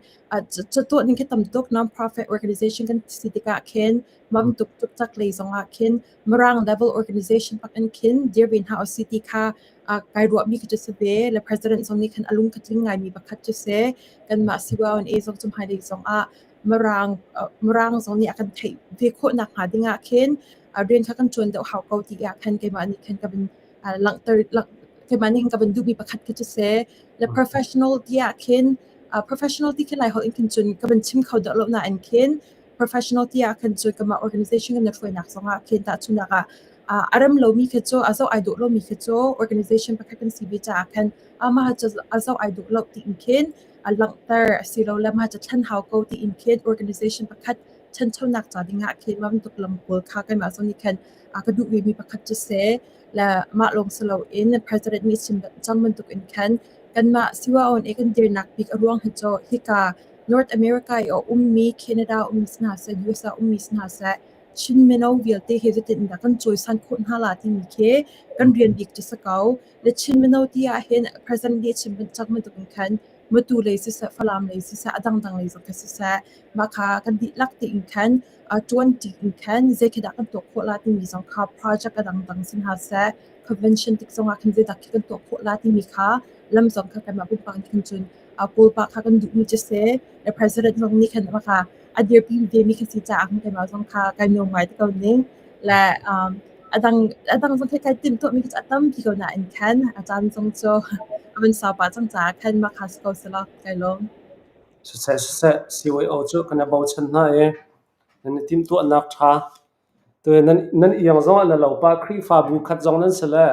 tuah ning khi tam tuk non-profit organization kan si tikah khin mam tuk tuk cak lei zongah khin Mirang level organization pak in khin dir ve hna usih ti kha kai ruahmi khi cu si ve le president zong nih khan a lung kha tling ngaimi pakhat cu si kanmah CYNA zong cu hmailei zong ah Mirang Mirang zong nih a kan theih ve khawh nak hnga ding ah khin rian kha kan ṭuan deuh hau ko ti ah khan keimah nih khan ka van langhter keimah nih khan ka van duhmi pakhat khi cu si le professional ti ah khin professional ti khi Lai holh in khin cun ka van chim kho deuh lo nain khin professional ti ah khan cun kanmah organization kan hruainak zong ah khin tahchunhnak ah a rem lomi khi cu a zoh ai dawh lomi khi cu organization pakhat kan si ve caah khan amah cu a zoh ai dawh lo tiin khin a langhter asilole mah cu thlen hau ko tiin khin organization pakhat ṭhanchonak ca dingah khin mah bantuk lam pawl kha keimah zong nih khan ka duh vemi pakhat cu si. Le mah lawng si loin president nih chim cang bantuk in khan kanmah CYONA kan dirnak bik a ruang hi cu hika North America i a ummi Canada ummi si hna seh, US ah ummi si hna seh, Chin mino vialte hi zeitin dah kan cawisan khawh hna la timi khi kan rian bik cu si ko. Le Chin mino ti ahhin president nih chim cang bantuk in khan Matu lei siseh, Falam lei siseh, a dangdang lei zong kha siseh, mah kha kan dihlak tein khan ṭuanṭi in khan zei khi dah kan tuah khawh la timi zong kha project a dangdang si hna seh, convention tik zongah khan zeidah khi kan tuah khawh la timi kha lam zong kha kanmah pumpak nih khan cun Kawlpa kha kan duhmi cu si. Le president zong nih khan mah kha a dirpi vemi kha si caah khan keimah zong kha kai nuam ngai te ko ning. Le a dang a dang zong khi kai timhtuahmi khi cu a tampi ko nain khan a caan zong cu a van sau pah cang caah khan mah kha si ko selaw kai lawm. Siseh siseh CYO cu kan i bochan hna i nan i timhtuahnak ṭha. Tu nan nan iang zong ah na lo pah Khrihfabu khat zong nan si le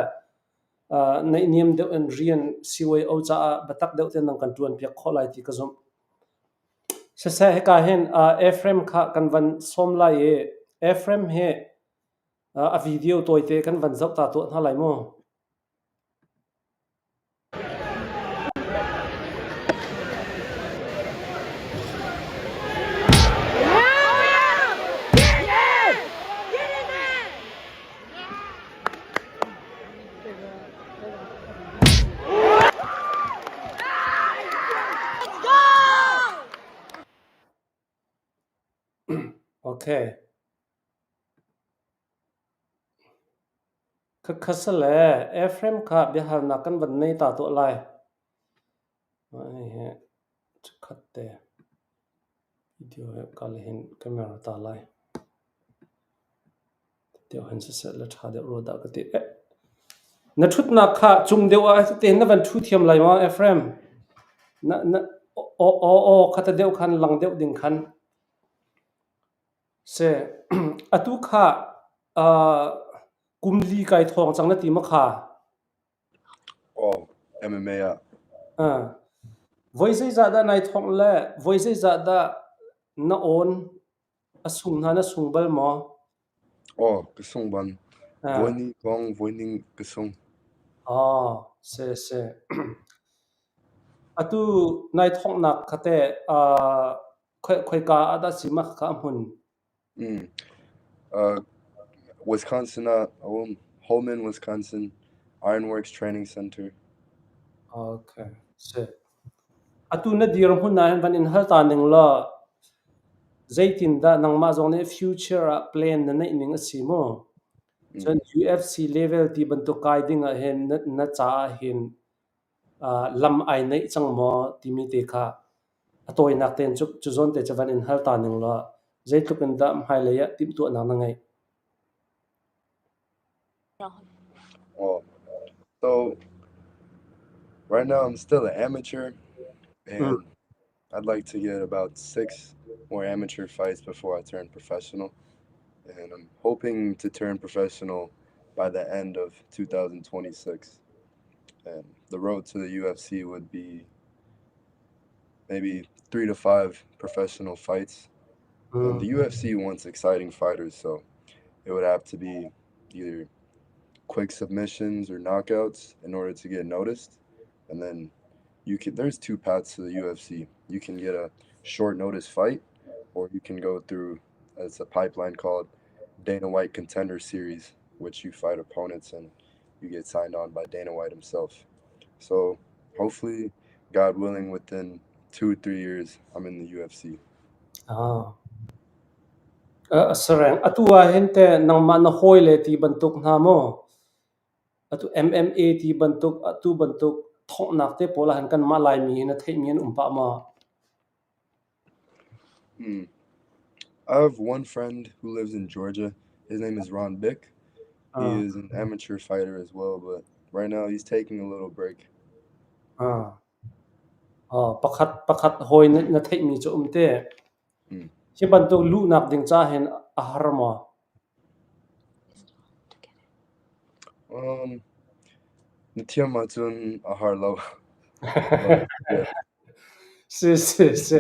naihniam deuh in rian CYO caah biatak deuh tein nan kan ṭuanpiak khawh lai ti ka zumh. Siseh hika hin Ephraim kha kan van sawm lai i Ephraim hi a video tawite kan van zoh ta tuah hna lai mu. Okay. Khakha sale Ephraim kha biahalnak kan van nei ta tuah lai. Mah Chikkhat te video he kal hin camera ta lai. Deuh hin siseh le ṭha deuh rua dah ka ti. Eh, na ṭhutnak kha cung deuh ah tein na van ṭhu thiam lai maw Ephraim? Na, na. Aw aw aw khata deuh khan lang deuh ding khan. Se atu kha kum li kai thawng cang na ti ma kha? Aw, MMA ah. Voi zeizah dah nai thongh le voi zeizah dah na awn? A sung hna na sung bal maw? Aw, ka sung ban. Voi nih kong voi ning ka sung. Aw, se se. Atu nai thonghnak kha teh khoika ah dah si mah kha a hmun? Wisconsin ah a um. Holmen, Wisconsin, Ironworks Training Center. Okay, si. Atu na dirhmun ah hin van in hal ta ning law zeitindah nangmah zong nih future ah plan na neih ning a si mu? Cun UFC level ti bantuk kai ding ah hin na caah hin lam ai neih cang maw timi te kha a tawinak tein cu zawn te cu van in hal ta ning law zeitluk in dah hmailei ah timhtuahnak na ngeih? Oh, so right now I'm still an amateur, and I'd like to get about 6 more amateur fights before I turn professional. And I'm hoping to turn professional by the end of 2026. And the road to the UFC would be maybe 3 to 5 professional fights. And the UFC wants exciting fighters, so it would have to be either quick submissions or knockouts in order to get noticed. And then there's 2 paths to the UFC. You can get a short notice fight, or you can go through it's a pipeline called Dana White Contender Series, which you fight opponents and you get signed on by Dana White himself. So hopefully, God willing, within 2 or 3 years, I'm in the UFC. Ah. Sareng, atu ah hin te nangmah na hawi le ti bantuk hna maw? Atu MMA ti bantuk, atu bantuk thonghnak te pawl ah hin kanmah Laimi hi na theihmi an um pah maw? I have one friend who lives in Georgia. His name is Ron Bick. He is an amateur fighter as well, but right now he's taking a little break. Ah. Pakhat pakhat hawi na theihmi cu um te. Hi bantuk luhnak ding ca hin a har maw? Na thiam ahcun a har lo. But, yeah. Si si si.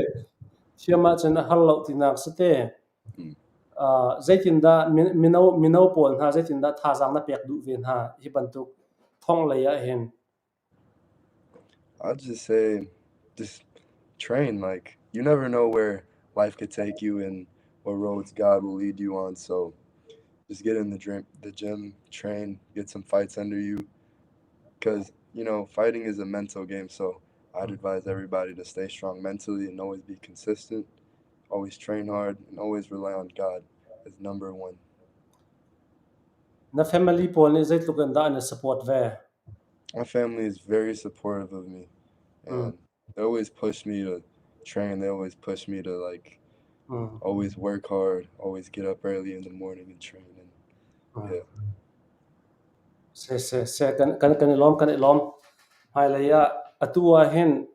Thiam ahcun a har lo tinak si te. Zeitindah mino mino pawl hna zeitindah thazaang na pek duh ve hna hi bantuk thong lei ah hin? I'd just say just train. Like, you never know where life could take you and what roads God will lead you on. So just get in the gym, train, get some fights under you. Because, fighting is a mental game. So I'd advise everybody to stay strong mentally and always be consistent, always train hard, and always rely on God as number one. Na family pawl nih zeitluk in dah an i support ve? My family is very supportive of me, and they always push me to train. They always push me to like always work hard, always get up early in the morning and train. And yeah. Se se se kan kan kan i lawm kan i lawm. Hmailei ah atu ah hin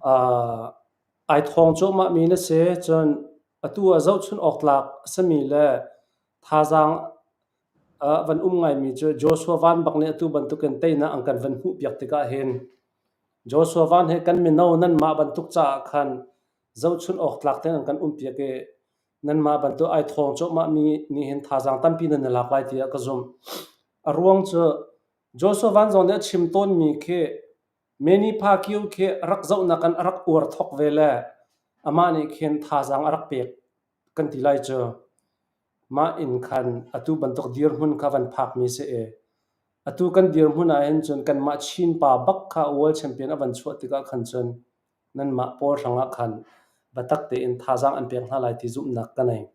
ai thawng cuahmah mi na si cun atu ah zohchun awk tlak a simi le thazaang van um ngaimi cu Joshua Van bak nih atu bantukin teinak an kan van hmuhpiak tikah hin Joshua Van he kan mino nanmah bantuk caah khan zohchun awk tlak tein an kan umpiak i nanmah bantuk ai thawng cuahmah mi nih hin thazaang tampi nan i lak lai tiah ka zumh. A ruang cu Joshua Van zong nih a chim tawnmi khi Manny Pacquiao khi rak zohnak in a rak uar thok ve le amah nih khin thazaang a rak pek kan ti lai cu. Mah in khan atu bantuk dirhmun kha van phakmi si i atu kan dirhmun ahhin cun kanmah Chin pa bak kha World Champion a van chuah tikah khan cun nanmah pawl hrangah khan biatak tein thazaang an pek hna lai ti zumhnak ka nei.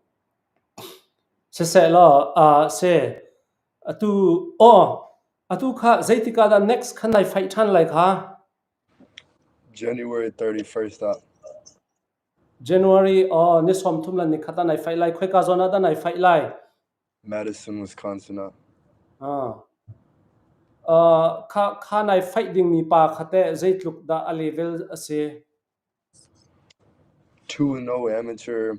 Siseh law, seh, atu aw atu kha zeitik ah dah next khan nai fight ṭhan lai kha? January 31st ah. January aw ni 30 le nikhat ah nai fight lai. Khoika zawn ah dah nai fight lai? Madison, Wisconsin ah. Ah. Kha kha nai fight dingmi pa kha teh zeitluk dah a level a si? 2-0 amateur.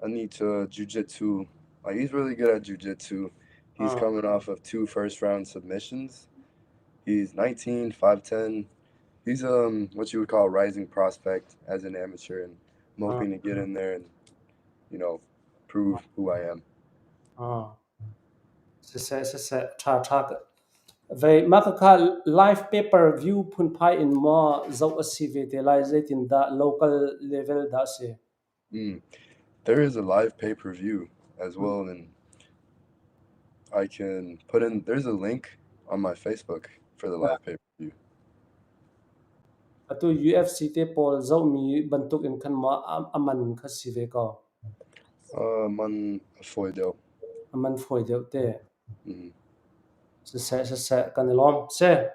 Anih cu jiu-jitsu. He's really good at jiu-jitsu. He's coming off of two first round submissions. He's 19, 5'10. He's what you would call a rising prospect as an amateur, and I'm hoping to get in there and prove who I am. Siseh, siseh, ṭha ṭha. Vei mah khakha live pay per view phunphai in maw zoh a si ve te lai, zeitindah local level dah a si? There is a live pay per view as well, and I can put in. There's a link on my Facebook for the live pay per view. Atu UFC te pawl zohmi bantuk in khan maw a man kha si ve ko? Man a fawi deuh. A man fawi deuh te. Siseh, siseh, kan i lawm. Seh,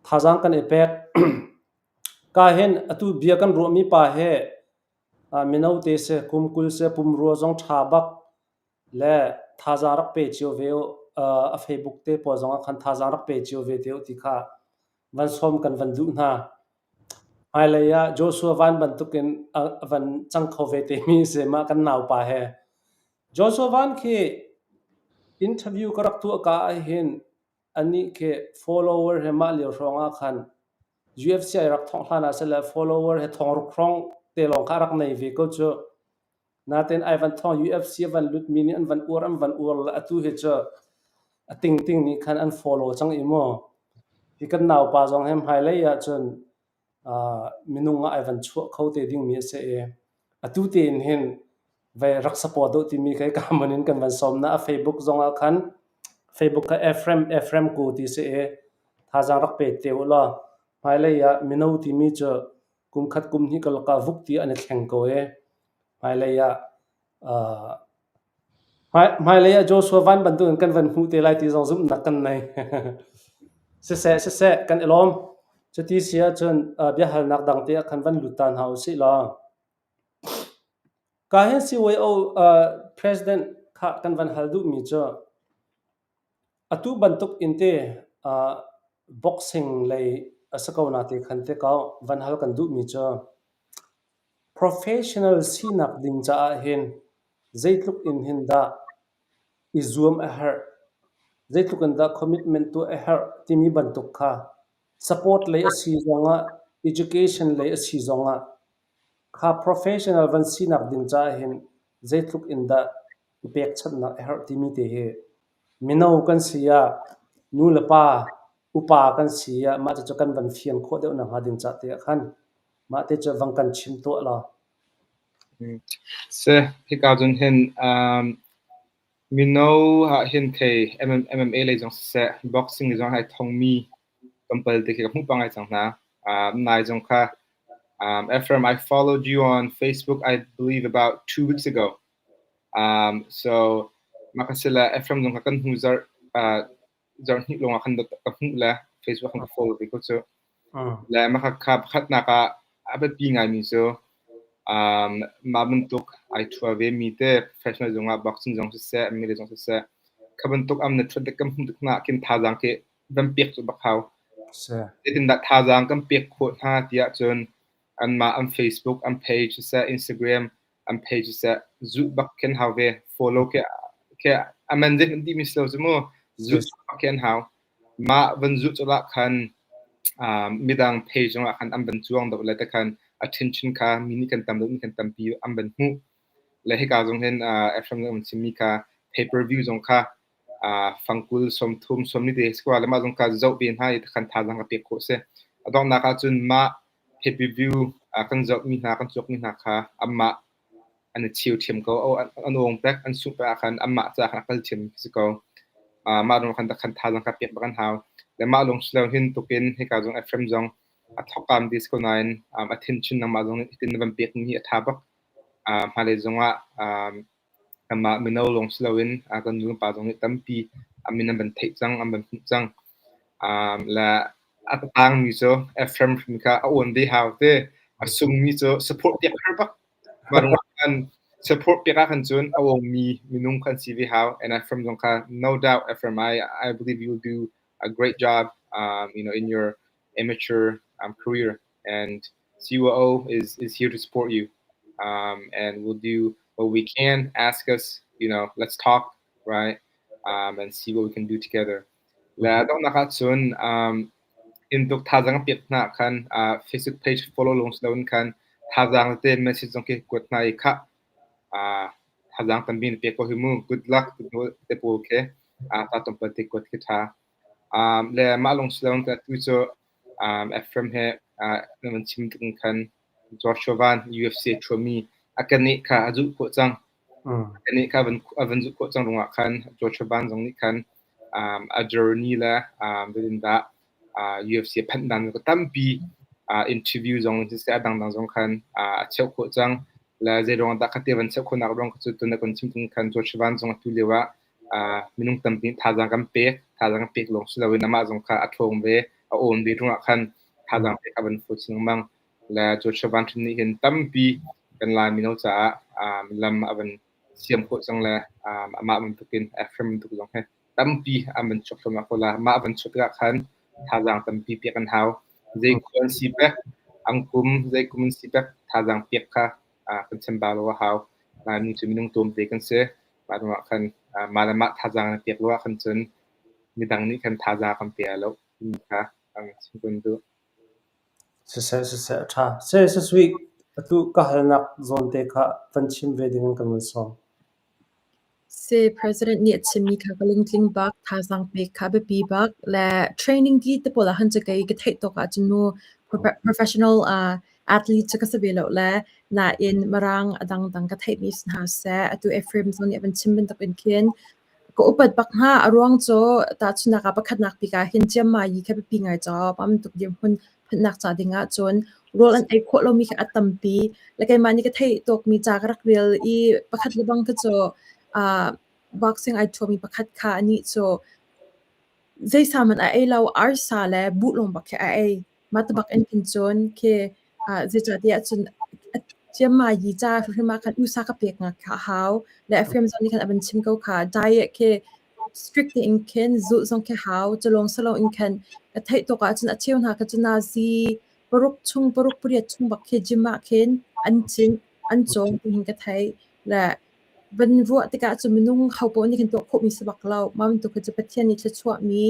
thazaang kan i pek. Ka hin atu bia kan ruahmi pa he mino te se, kum 20 se, pumrua zong ṭha bak le thazaang rak pe cio ve u. A Facebook te pawl zong ah khan thazaang rak pe cio ve te u ti kha van sawm kan van duh hna. Hmailei ah Joshua Van bantukin a van cang kho ve te mi si mah kan naupa he. Joshua Van khi interview ka rak tuah ka ah hin anih khi follower he mah lio hrawng ah khan UFC ai rak thongh hlan ah sile follower he thong ruk hrawng te lawng kha a rak nei ve ko cu. Natin ai van thong UFC a van lut mi nih an van uar, an van uar le atu hi cu a tingting nih khan an follow cang i mu. Hi kan naupa zong he hmailei ah cun minung ah ai van chuah kho te dingmi a si i atu tein hin vai rak support deuh timi khi ka mun in kan van sawm na. A Facebook zong ah khan, Facebook kha Ephraim Ephraim Ku ti si i thazaang rak pe te u law hmailei ah mino timi cu kum khat kum hnih ka vuk ti an i thleng ko i hmailei ah hmailei ah Joshua Van bantuk in kan van hmuh te lai ti zong zumhnak kan nei. Siseh, siseh, kan i lawm. Cuti si ahcun biahalnak dang te ah khan van lut ta hna u sih law. Ka hin CYO president kha kan van hal duhmi cu atu bantuk in te boxing lei a si ko na te khan te ko van hal kan duhmi cu professional sinak ding caah hin zeitluk in hin dah i zuam a herh, zeitluk in dah commitment tuah a herh timi bantuk kha support lei a si zongah, education lei a si zongah kha professional van sinak ding caah hin zeitluk in dah i pekchanhnak a herh timi te hi mino kan si ah, nu le pa upa kan si ah mah cucu kan van fian khawh deuh nakhnga ding ca te ah khan mah te cu vang kan chim tuah law. Si, hika cun hin mino ah hin thei MMA lei zong siseh, boxing lei zong ai thongmi tlawmpal te khi ka hmuh pah ngai cang hna. Nai zong kha Ephraim, I followed you on Facebook, I believe about 2 weeks ago. So mah ka sila Ephraim zong kha kan hnu zarh zarh hnih lawng ah khan ka hmuh le Facebook kan ka follow ve ko cu. Le mah kha pakhatnak ah a biapi ngaimi cu mah bantuk ai ṭhua ve mi te professional zong ah boxing zong siseh, MMA zong siseh, kha bantuk am na ṭhuat dek kan hmuh tik hna ah khin thazaang khi van pek cu bak hau. Zeitindah thazaang kan pek khawh hna tiah cun anmah an Facebook an page siseh, Instagram an page siseh, zulh bak khin hau ve. Follow khi khi a man zeihmanh an timi si lo cu mu. Zulh bak khi an hau. Mah van zulh colh ah khan midang page zongah khan an van cuang deuh le te khan attention kha mi nih kan tam deuh mi kan tampi an van hmuh. Le hika zong hin Ephraim zong an chimmi kha pay per view zong kha fangkul 30 sawmli te square le mah zong kha zoh ve hna i khan thazaang ka pek khawh si. A donghnak ah cun mah pay per view kan zohmi hna, kan cawkmi hna kha anmah an i cheu ṭhiam ko. An awng pek, an sungh pek ah khan anmah caah khan a kal ṭhiammi khi si ko. Mah lawng khan khan thazaang kha pek bak an hau. Le mah lawng si lo hin tukin hika zong Ephraim zong a thawkam ti si ko nain a thin nangmah zong nih hitin na van pekmi hi a ṭha bak. Hmailei zongah kanmah mino lawng si loin kan nu le pa zong nih tampi a min an van theih cang, an van hmuh cang. Le a tangmi cu Ephraim hrim kha a awn ve hau te. A sungmi cu support piak har bak. Mah ruangah khan support piak ah khan cun a awngmi minung khan si ve hau. And Ephraim zong kha no doubt Ephraim, I believe you will do a great job in your amateur career and CUO is is here to support you, um, and we'll do what we can. Ask us, you know, let's talk, right, um, and see what we can do together. Le donghnak ahcun um, in tuk thazaang pek hna khan uh, Facebook page follow lawng si loin khan thazaang te message zong khi kuat hna i khah uh, thazaang tampi na pek ko hi mu good luck te pawl khi uh, ta tlawmpal te kuat khi tha um, le mah lawng si loin ka tu cu um, Ephraim he uh, na van chim tuk khan Joshua Van UFC ṭhuami a keneh kha a zulh khawh cang. A keneh kha a van zulh khawh cang ruangah khan Joshua Van zong nih khan um, a journey le um, zeitindah uh, UFC a phanh dan ka tampi uh, interview zong siseh a dangdang zong khan uh, a cheuh khawh cang. Le zei ruang dah khate van cheuh khawhnak ruang cu tun kan chim tung khan Joshua Van zong atu lio ah uh, minung tampi thazaang kan pek thazaang kan pek lawng si loin amah zong kha a ṭhawng ve a awn ve ruangah khan thazaang pek a van fawi chin lengmang le Joshua Van Hrim nih hin tampi kan Lai mino caah um, lam a van siam khawh cang le um, amah bantukin Ephraim bantuk zong he tampi an van chuak thluahmah ko la mah van chuak tikah khan thazaang tampi pek an hau zei khua an si pek an kum zei kum an si pek thazaang pek kha uh, kan chambau lo a hau Laimi cu minung tlawmte kan si mah ruangah khan uh, mah le mah thazaang na pek lo ah khan cun midang nih khan thazaang kan pe lo timi kha an chim kan duh. Siseh siseh a ṭha. Se sisui atu ka halnak zawn te kha van chim ve ding in kan van sawm. Si President nih a chimmi kha ka lungtling bak, thazaang pek kha a biapi bak le training ti te pawl ahhin cu kei ka theih tawk ahcun mu professional uh, athlete cu ka si ve lo le nain mirang a dangdang ka theihmi si hna seh atu Ephraim zong nih a van chim bantuk in khin ka upat bak hnga. A ruang cu tahchunhnak ah pakhatnak bik ah hin ciammai kha biapi ngai caw pam tuk dirhmun phanhnak ca ding ahcun rawl an ei khawh lomi kha a tampi. Le keimah nih ka theih tawkmi ca ka rak rel i pakhat le bang kha cu uh, boxing ai thuami pakhat kha anih cu zeisa hmanh a ei lo, arsa le buh lawng bak khi a ei. Mah ti bak in khin cun khi uh, zeicahtiah cun ciammai ca hrimhrim ah khan usa ka pek ngak kha a hau. Le Ephraim zong nih khan a van chim ko kha diet khi strict tein khin zulh zong khi hau. Culawng silo in khan ka theih tuk ahcun a cheu hna kha cu nazi paruk chung paruk pariat chung bak khi gym ah khin an cin an cawng tihin ka theih. Le van ruah tikah cun minung hopaoh nih kan tuah khawhmi si bak lo. Mah bantuk khi cu Pathian nih thluachuahmi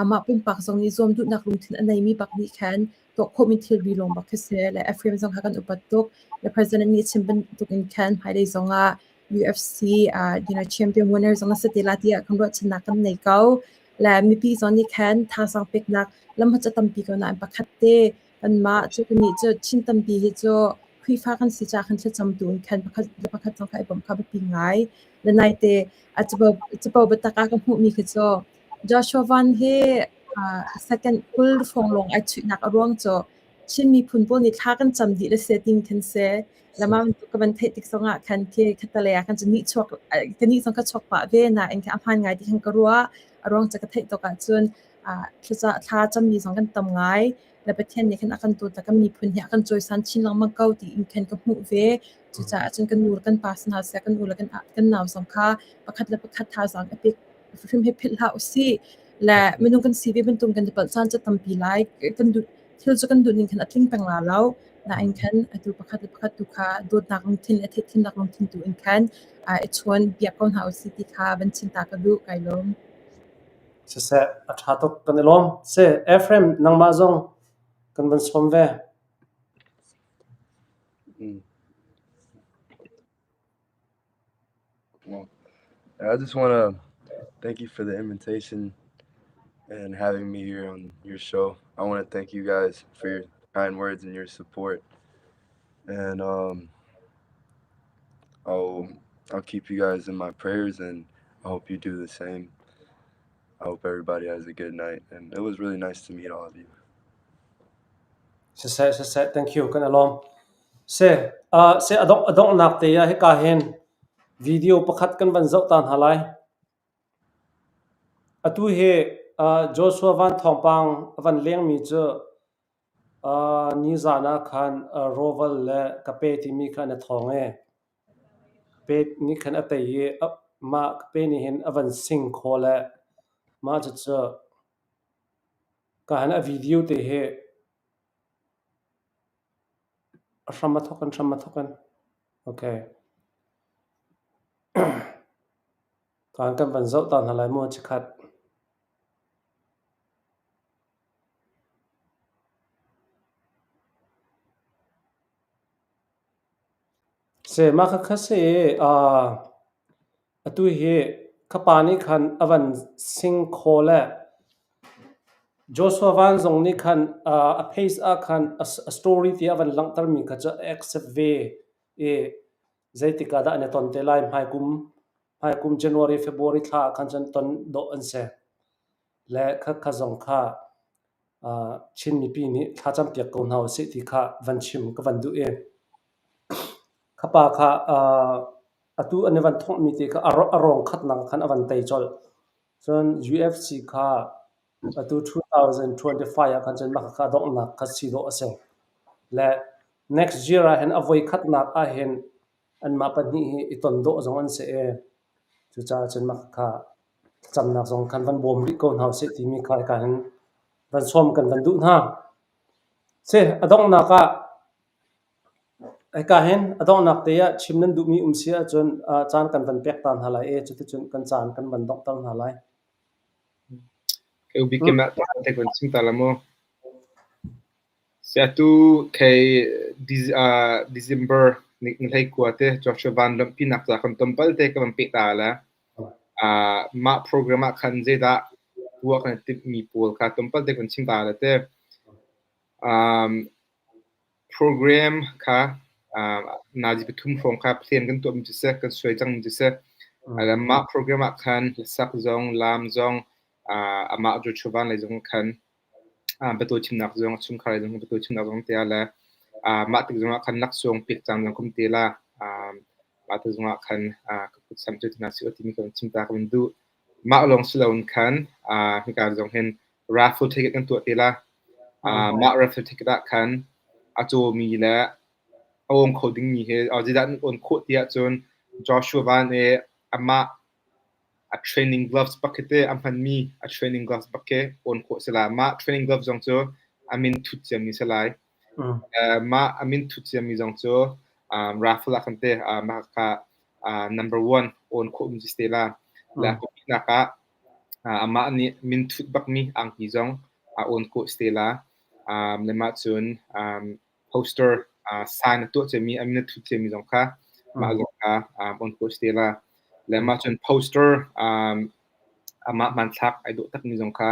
amah pumpak zong nih zuam duhnak lungthin a neimi bak nih khan tuah khawhmi thilri lawng bak khi si. Le Ephraim zong kha kan upat tuk. Le President nih a chim bantuk in khan hmailei zong ah UFC uh, you know, champion winner zong a si te la tiah kan ruahchannak kan nei ko. Le mipi zong nih khan thazaang peknak lam cu tampi ko nain pakhat te kanmah cu kannih cu Chin tampi hi cu Khrihfa kan si caah kan thlacam tu in khan pakhat le pakhat zong kha i bawmh kha biapi ngai. Le naite a capo capo biatak ah ka hmuhmi khi cu Joshua Van hi uh, second 20 hrawng lawng ai chuihnak a ruang cu Chin miphun pawl nih thla kan cam dih le se ting khan se. Lama ka van theih tik zongah khan khi khatalei ah khan cu nih chuak ka nih zong ka chuak pah ve nain khan a hmaan ngai ti khan ka ruah. A ruang cu ka theih tuk ahcun uh, thla thla cammi zong kan tam ngai. Le Pathian nih khan a kan dawt le kan miphun hi a kan cawisan chin lengmang ko tiin khan ka hmuh ve. Cucaah cun kan nu le kan pa si hna seh, kan u le kan kan nau zong kha pakhat le pakhat thazaang i pek hrim hi philh hlah usih. Le minung kan si ve bantuk kan i palh caan cu tampi lai. Kan duh thil cu kan duh ning khan a tling peng la lo. Nain khan atu pakhat le pakhat tu kha dawtnak lungthin le theihthiamnak lungthin tu in khan i chawn biak ko hna usih ti kha van chin ta ka duh. Kai lawm. Siseh, a ṭha tuk kan i lawm. Si, Ephraim, nangmah zong kan van sawm ve. Well, I just want to thank you for the invitation and having me here on your show. I want to thank you guys for your kind words and your support. And um, I'll I'll keep you guys in my prayers and I hope you do the same. I hope everybody has a good night and it was really nice to meet all of you. Siseh, siseh, thank you, kan i lawm. Se, uh, se a dongh a donghnak te ah hika hin video pakhat kan van zoh ta hna lai. Atu hi uh, Joshua Van thawngpang a van lengmi cu uh, nizan ah khan uh, Roval le Kape timi kha an i thawng i Kape nih khan a tei i mah Kape nih hin a van sing khaw le mah cucu ka han a video te hi. A hram a thawk in hram a thawk in. Okay. Kaan kan van zoh ta hna lai mu chikhat. Se mah khakha si atu hi ka pa nih khan a van sing khaw le Joshua Van zong nih khan a face ah khan a story ti a van langhtermi kha cu a accept ve i zeitik ah dah an i ton te lai hmaikum hmaikum January February thla ah khan cun ton dawh an si. Le khakha zong kha Chin mipi nih thlacam piak ko hna usih ti kha van chim ka van duh i kha pa kha atu an i van thonghmi te kha a rawng khatnak khan a van tei colh. Cun UFC kha atu 2025 ah khan cun mah kha a donghnak kha si dawh a si. Le next year ah hin a voi khatnak ah hin anmah pahnih hi i ton dawh zong an si i cucaah cun mah kha thlacamnak zong khan van bawm rih ko hna usih timi kha hika hin van sawm kan van duh hna. Si, a donghnak ah hika hin a donghnak te ah chim nan duhmi um si ahcun caan kan van pek ta hna lai i cuticun kan caan kan van donghter hna lai. Kei bikim ah te kan chim ta la mu. Siatu kei December ni hlei kua te Joshua Van lawmhpinak ca kan tonpal te ka van peh ta la. Mah program ah khan zeidah tuah kan i timhmi pawl kha tlawmpal te kan chim ta la te. Program kha nazi pathum hrawng kha plan kan tuahmi cu seh, kan suai cangmi cu seh. Mah program ah khan hlasak zong, laam zong, amah Joshua Van lei zong khan biatawi chimnak zong, chungkhar lei zong biatawi chimnak zong te ah le mah tik zongah khan laksawng pek caan zong kum te la. Mah te zongah khan ka kut samh cu hna sih timi ka van chim ta ka van duh. Mah lawng si loin khan hika zong hin raffle ticket kan tuah te la. Mah raffle ticket ah khan a cawmi le a awng kho dingmi hi zeidah an awn khawh ti ahcun Joshua Van i amah a training gloves bak hi te a hmanmi a training gloves bak khi awn khawh si lai. Mah training gloves zong cu a min thut ciami si lai. Mah a min thut ciami zong cu raffle ah khan te mah kha number one awn khawh mi si te la. Le pahnihnak ah amah nih min thut bakmi angki zong a awn khawh si te la. Le mah cun poster sign a tuah ciami a min a thut ciami zong kha mah zong kha on khawh si te la. Le mah cun poster amah hmanthlak ai dawh takmi zong kha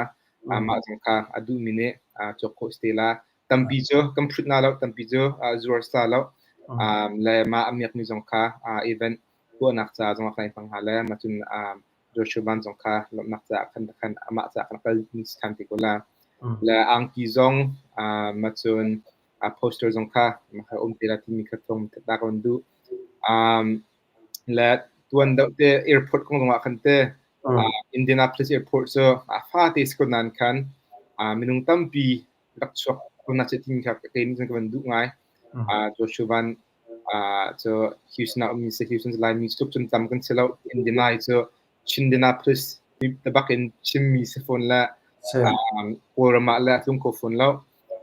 mah zong kha a duhmi nih cawk khawh si te la. Tampi cu kan phut na lo, tampi cu zuar sa lo. Le mah a miakmi zong kha event tuahnak ca zong ah kan i hmang hnga le mah cun Joshua Van zong kha lawmhnak caah khan khan amah caah khan kal ni si than te ko la. Le angki zong mah cun poster zong kha mah kha um te la timi kha thong ta ka van duh. Le tuan deuh te airport kong zong ah khan te Indianapolis airport cu a fate si ko nain khan minung tampi rak chuak ko na che timi kha kei nih cun ka van duh ngai. Joshua Van cu Houston ah ummi si Houston cu Laimi tluk cun tam kan si lo. Indiana hi cu Chindianapolis tabak in chimmi si fawn le Kawlram ah le a tlung kho fawn lo.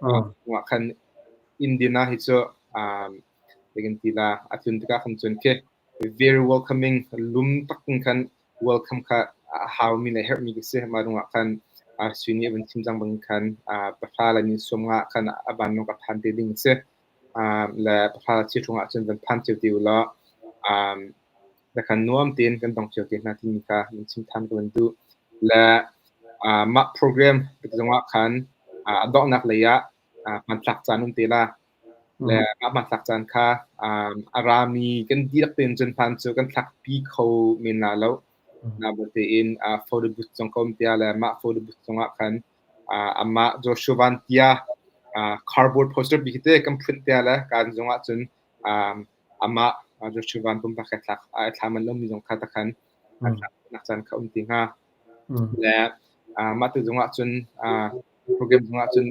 Ah khan Indiana hi cu zeikan ti la a tlun tikah khan cun khi very welcoming lum tak in khan welcome kha a haumi le herhmi ka si. Mah rungah khan sui nih a van chim cang bang khan pahra le ni sawm nga khan a vanlawng ka phan te ding a si. Le pahra le cheuhra ah cun van phan cio te u law le khan nuam tein kan dong cio te hna timi kha van chim than ka van duh. Le mah program zongah khan a donghnak lei ah hmanthlak caan um te la. Le mah hmanthlak caan kha a rami kan dihlak tein cun hman cu kan thlakpi kho men la lo. Natein photo booth zong ka um tiah le mah photo booth zongah khan amah Joshua Van Tia cardboard poster bik te kan print tiah le kan zongah cun amah Joshua Van pumpak he thlak ai thla man lomi zong kha takhan thlak caan kha um ti hnga. Le mah tu zongah cun program zongah cun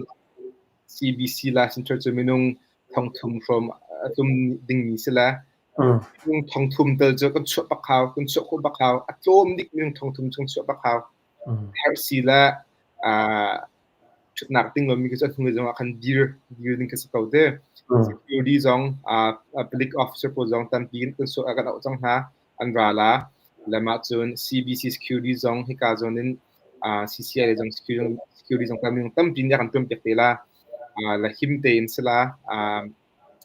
CBC la Center cu minung thongthum hrawm a tlum dingmi si le minung thongthum tel cu kan chuah bak hau, kan chuah khawh bak hau. A tlawm bik minung thongthum cu kan chuah bak hau. Herhsi le ṭhutnak ding lomi khi cu a hnulei zongah khan dir dir ding khi si ko te. Security zong palik officer pawl zong tampi kan so kan auh cang hna an ra la. Le mah cun CBC security zong hika zawn in CCI le zong security zong tampi nih a kan tuan piak te la. La him tein si la.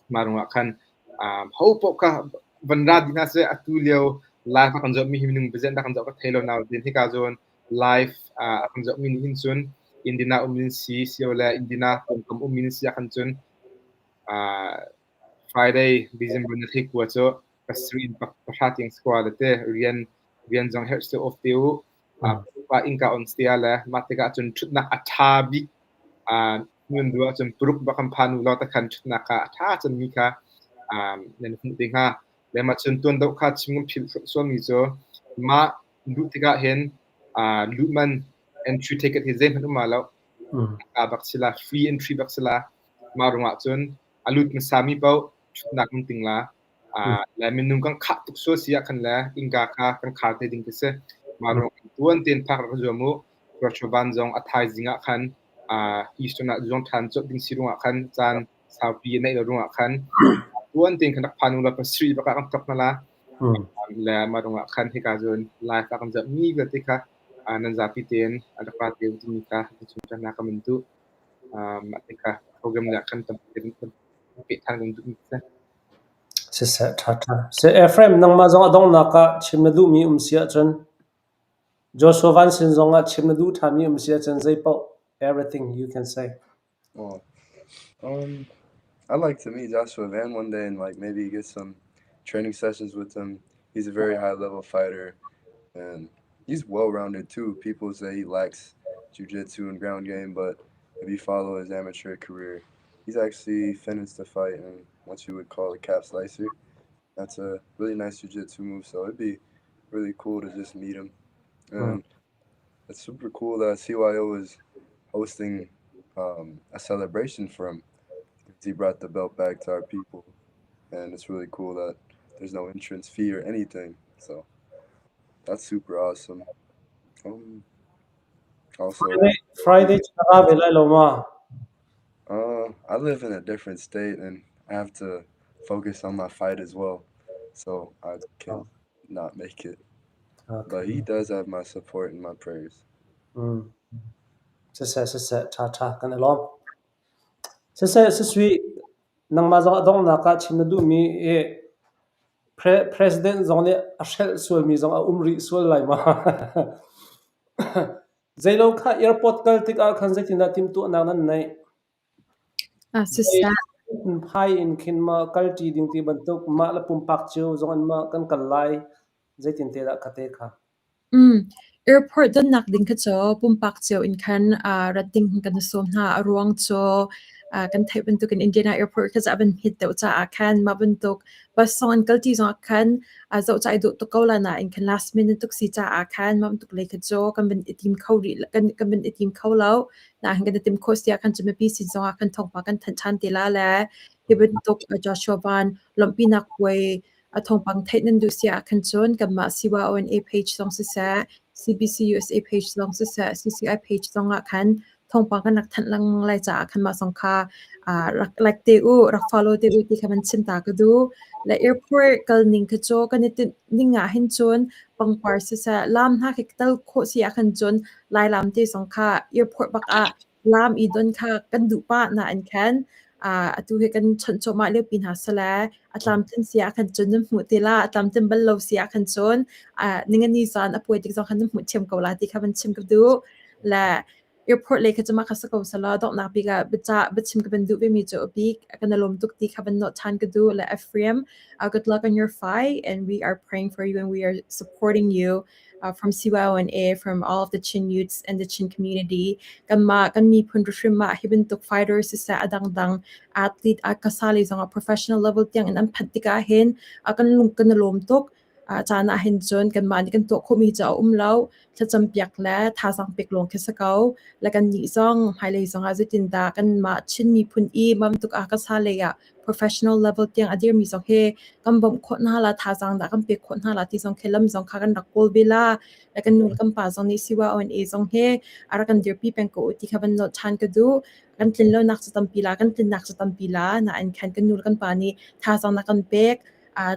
Mah ruangah khan ho paoh kha van ra dih hna seh atu lio live a kan zohmi hi minung biazet dah kan zoh ka thei lo nain hika zawn live a kan zohmi nih hin cun Indiana um in si sio le Indiana pawngkam um in si ah khan cun Friday December na thei kua cu pasarih in pahra tiang square le te rian rian zong herh se off te u pa innka on ste le mah tikah cun ṭhutnak a ṭha bik nun du ahcun paruk bak kan phan u law takhan ṭhutnak kha a ṭha cemmi kha nan hmuh te hnga. Le mah cun tuan deuh kha chim kan philh sualmi cu mah luh tikah hin luh man entry ticket hi zeihmanh um lo. Ka bak sila free entry bak sila mah rungah cun a lut hmasa mi paoh ṭhutnak kan ting la. Le minung kan khah tuk sual si ah khan le innka kha kan khar te ding ti si. Mah ruang tuan tein phak rak zuam u. Joshua zong a thaizing ah khan Eastern ah zuang ṭhan colh ding si ruangah khan caan saupi a neih lo ruangah khan tuan tein khan rak phan u law pasarih bak ah kan thawk hna la. Le mah ruangah khan hika cun live ah kan zoh mi vialte kha nan zapi tein rak ra te u timi kha chung ṭan ka min duh. Mah te kha program le khan tampi peh ṭhan kan duh mi si. Siseh, ṭha ṭha. Seh Ephraim, nangmah zong a donghnak ah chim na duhmi um si ahcun Joshua Van sin zongah chim na duh ṭhanmi um si ahcun zeipaoh everything you can say. Oh, I'd like to meet Joshua Van one day and like maybe get some training sessions with him. He's a very high level fighter and he's well rounded too. People say he lacks jiu-jitsu and ground game, but if you follow his amateur career, he's actually finished the fight in what you would call a calf slicer. That's a really nice jiu-jitsu move, so it'd be really cool to just meet him. And it's super cool that CYO is hosting a celebration for him because he brought the belt back to our people. And it's really cool that there's no entrance fee or anything. So that's super awesome. Also, Friday, Friday cu na ra ve lai lo ma? I live in a different state and I have to focus on my fight as well. So I can not make it. But he does have my support and my prayers. Siseh, siseh, ṭha ṭha, kan i lawm. Siseh, sisui, nangmah zong a donghnak ah chim na duhmi hi President zong nih a hrelh sualmi zong a um rih sual lai ma? Zeilo kha airport kal tikah khan zeitindah timhtuahnak nan neih? Siseh. Phai in khin ma kalṭi ding ti bantuk mah le pumpak cio zong in ma kan kal lai zeitin te dah kha te kha? Airport donnak ding kha cu pumpak cio in khan rat ding kan i sawm hna. A ruang cu kan theih bantukin Indiana Airport kha cu a van hit deuh caah khan mah bantuk bus zong an kalṭi zongah khan zoh cu ai dawh tuk ko la nain khan last minute tuk si caah khan mah bantuk lei kha cu kan van i tim kho rih kan kan van i tim kho lo. Nain kan i tim khawh si ah khan cu mipi sin zongah khan thawngpang kan thanh ṭhan te la le hi bantuk Joshua Van lawmhpinak puai A thawngpang theih nan duh si ahkhan cun kanmah CYONA page zong siseh, CBC USA page zong siseh, CCI page zong ah khan thawngpang kan rak thanh lengmang lai caah khan mah zong kha rak like te u, rak follow te u ti kha van chim ta ka duh. Le airport kal ning kha cu kan i tinh ning ah hin cun pangpar siseh, lam hna khi tal khawh si ahkhan cun Lai lam te zong kha airport bak ah Lam i don kha kan duh pah nain khan atu hi kan chawnh cuahmah liopi hna sile a tlamtlin si ah khan cun nan hmuh te la, a tlamtlin bal lo si ah khan cun ningani zan a puai tik zong khan nan hmuh ṭhiam ko la ti kha van chim ka duh. Le airport lei kha cu mah kha si ko selaw donghnak bik ah biacah biachim ka van duh vemi cu a bik kan i lawm tuk ti kha van nawh ṭhan ka duh. Le Ephraim, good luck on your fight and we are praying for you and we are supporting you. From CYONA, from all of the Chin youths and the Chin community. Kanmah kan miphun hrim ah hi bantuk fighters siseh a dangdang athlete a kasali zong ah professional level tiang in an phanh tikah hin kan lung kan i lawm tuk. Caan ah hin cun kanmah nih kan tuah khawhmi cu a um lo. Thlacam piak le thazaang pek lawng khi si ko. Le kannih zong hmailei zong ah zeitindah kanmah Chin miphun i bantuk a kasa lei ah professional level tiang a dirmi zong hi kan bawmh khawh hna la, thazaang dah kan pek khawh hna la ti zong khi lam zong kha kan rak kawl ve la. Le kan nu le kan pa zong nih CYONA zong hi a rak kan dirpi peng ko u ti kha van nolh ṭhan ka duh. Kan tlin lonak cu tampi la, kan tlinnak cu tampi la, nain khan kan nu le kan pa nih thazaang na kan pek,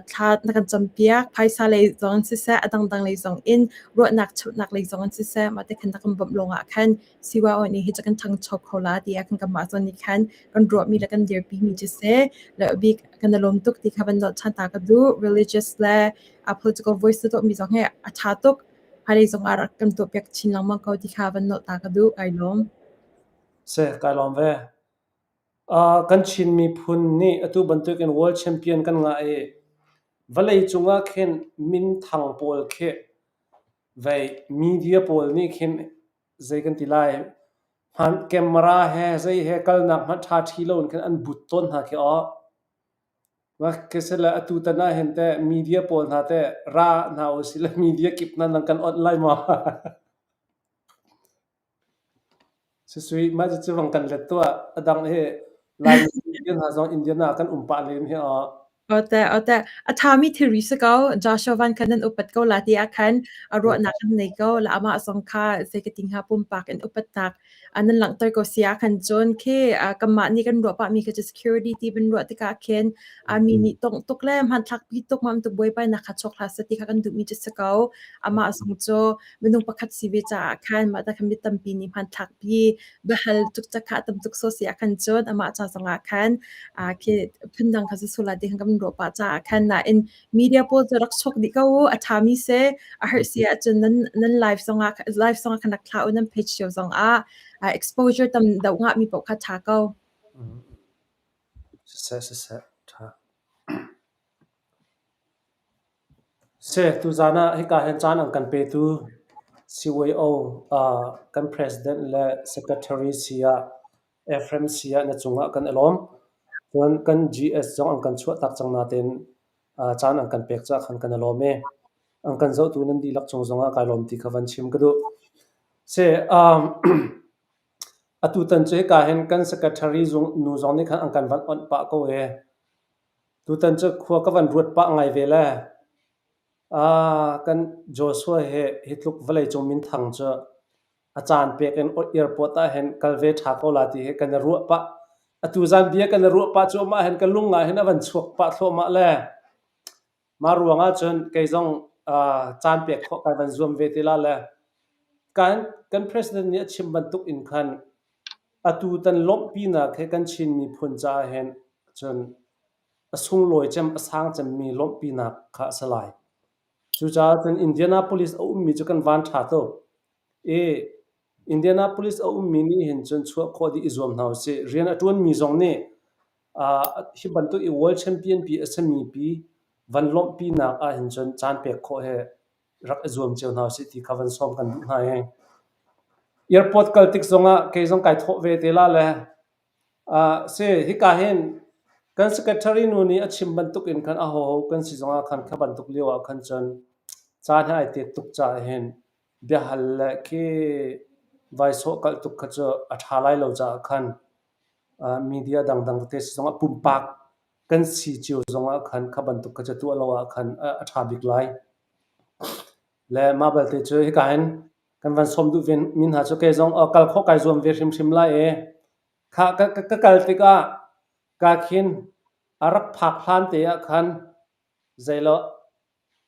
thla na kan campiak, phaisa lei zong in siseh, a dangdang lei zong in ruahnak cheuhnak lei zong in siseh, mah te khan na kan bawmh lawngah khan CYONA hi cu kan ṭhangcho kho la tiah kan kanmah zawn nih khan kan ruahmi le kan dirpimi cu si. Le bik kan i lawm tuk ti kha van nolh ṭhan ta ka duh. Religious le political voice na tuahmi zong hi a ṭha tuk. Hmailei zong ah rak kan tuahpiak chin lengmang ko ti kha van nolh ta ka duh. Kai lawm. Seh, kai lawm ve. Kan Chin miphun nih atu bantukin World Champion kan ngah i vawleicung ah khin minthang pawl khi vei media pawl nih khin zei kan ti lai hman camera he zei he kalnak hmanh ṭha ṭhi loin khin an but tawn hna khi aw. Sile atu tan ah hin teh media pawl hna teh ra hna usih law media kip hna nan kan onh lai maw? Sisui, mah cucu vang kan let tuah. A dang hi Laimi Indian hna zong Indian ah kan um pah len hi aw. Awte, awte. A ṭhami thilri si ko. Joshua Van khan nan upat ko la ti ah khan a ruahnak kan nei ko. La amah zong kha zei ka ti hnga pumpak in upatnak nan langhter ko si ah khan cun khi kanmah nih kan ruah pahmi kha cu security ti van ruah tikah khin mi nih tongh tuk le hmanthlak pi tuk mam tuk buaibainak kha chuak hlah seh ti kha kan duhmi cu si ko. Amah zong cu minung pakhat si ve caah khan mah ta khan mi tampi nih hmanthlak pi biahal cukcak kha a tam tuk sawh si ah khan cun amah ca zongah khan khi phundang kha si sual ti khan kan ruah pah caah khan nain media pawl cu rak chuak dih ko u a ṭhami si a herh si ahcun nan nan live zongah live zongah khan rak thlah u nan page cio zongah exposure tam deuh ngah mi paoh kha ṭha ko. Siseh siseh ṭha. Seh, tuzaan ah hika hin caan an kan petu CYO kan president le secretary si ah Ephraim si ah na cungah kan i lawm. Cun kan GS zong an kan chuahtak cang nain caan an kan pek caah khan kan i lawm i an kan zohtu nan dihlak cung zongah kai lawm ti kha van chim ka duh. Seh, atutan cu hika hin kan secretary zung nu zong nih khan an kan van onh pah ko i Tutan cu khua ka van ruat pah ngai ve le. Kan Joshua hi hi tluk vawleicung minthang cu a caan pek in airport ah hin kal ve ṭha ko la ti hi kan i ruah pah. Atu zan bia kan i ruah pah cuahmah hin ka lung ah hin a van chuak pah thluahmah le mah ruang ah cun kei zong caan pek khawh kai van zuam ve te la le kan kan president nih a chim bantuk in khan Atutan lawmhpinak he kan Chin miphun caah hin cun a sunglawi cem, a sang cemmi lawmhpinak kha a si lai. Cucaah cun Indianapolis a ummi cu kan van ṭha tuk. I Indianapolis a ummi nih hin cun chuah khawh dih i zuam hna usih. Rian a ṭuanmi zong nih hi bantuk i World Champion pi a simi pi van lawmhpinak ah hin cun caan pek khawh hi rak i zuam cio hna usih ti kha van sawm kan duh hna i airport kal tik zongah kei zong kai thawh ve te la le si hika hin kan secretary nu nih a chim bantuk in khan ahoho kan si zongah khan kha bantuk lio ah khan cun caan he ai tet tuk caah hin biahal le khi vai sawh kalh tuk kha cu a ṭha lai lo caah khan media dangdang tete si zongah pumpak kan si cio zongah khan kha bantuk kha cu tuah lo ah khan a ṭha bik lai. Le mah belte cu hika hin kan van sawm duh mi hna cu kei zong kal khawh kai zuam ve hrimhrim lai i kha ka, ka kal tikah ka khin a rak phak hlan te ah khan zeilo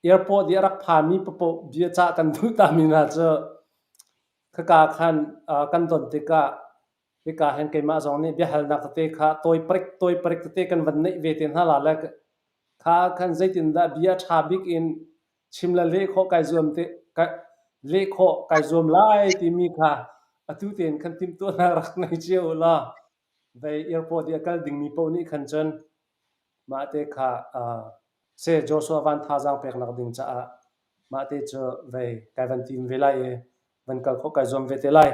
airport i a rak phami paoh bia cah kan duh ta mi hna cu khaka khan kan don tikah hika hin keimah zong nih biahalnak tete kha tawi parik tawi parik tete kan van neih ve te hna la le kha khan zeitindah bia ṭha bik in chim le leh khawh kai zuam te ka leh khawh kai zuam lai timi kha atu tein khan timhtuahnak rak ngei cio u law vei airport i a kal dingmi paoh nih khan cun mah te kha se Joshua van thazaang peknak ding caah mah te cu vei kai van tim ve lai i van kal khawh kai zuam ve te lai.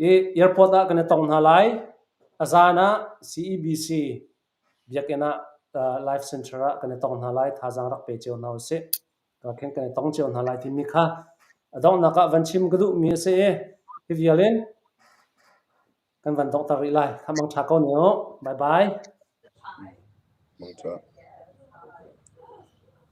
I airport ah kan i tong hna lai. A zan ah CEBC biakinn ah Life Center ah kan i tong hna lai. Thazaang rak pe cio hna usih. Ka khin kan i tong cio hna lai timi kha a donghnak ah van chim ka duhmi a si i hi vial in kan van donghter rih lai. Kha mang ṭha ko ne u. Bye bye. Mangtha.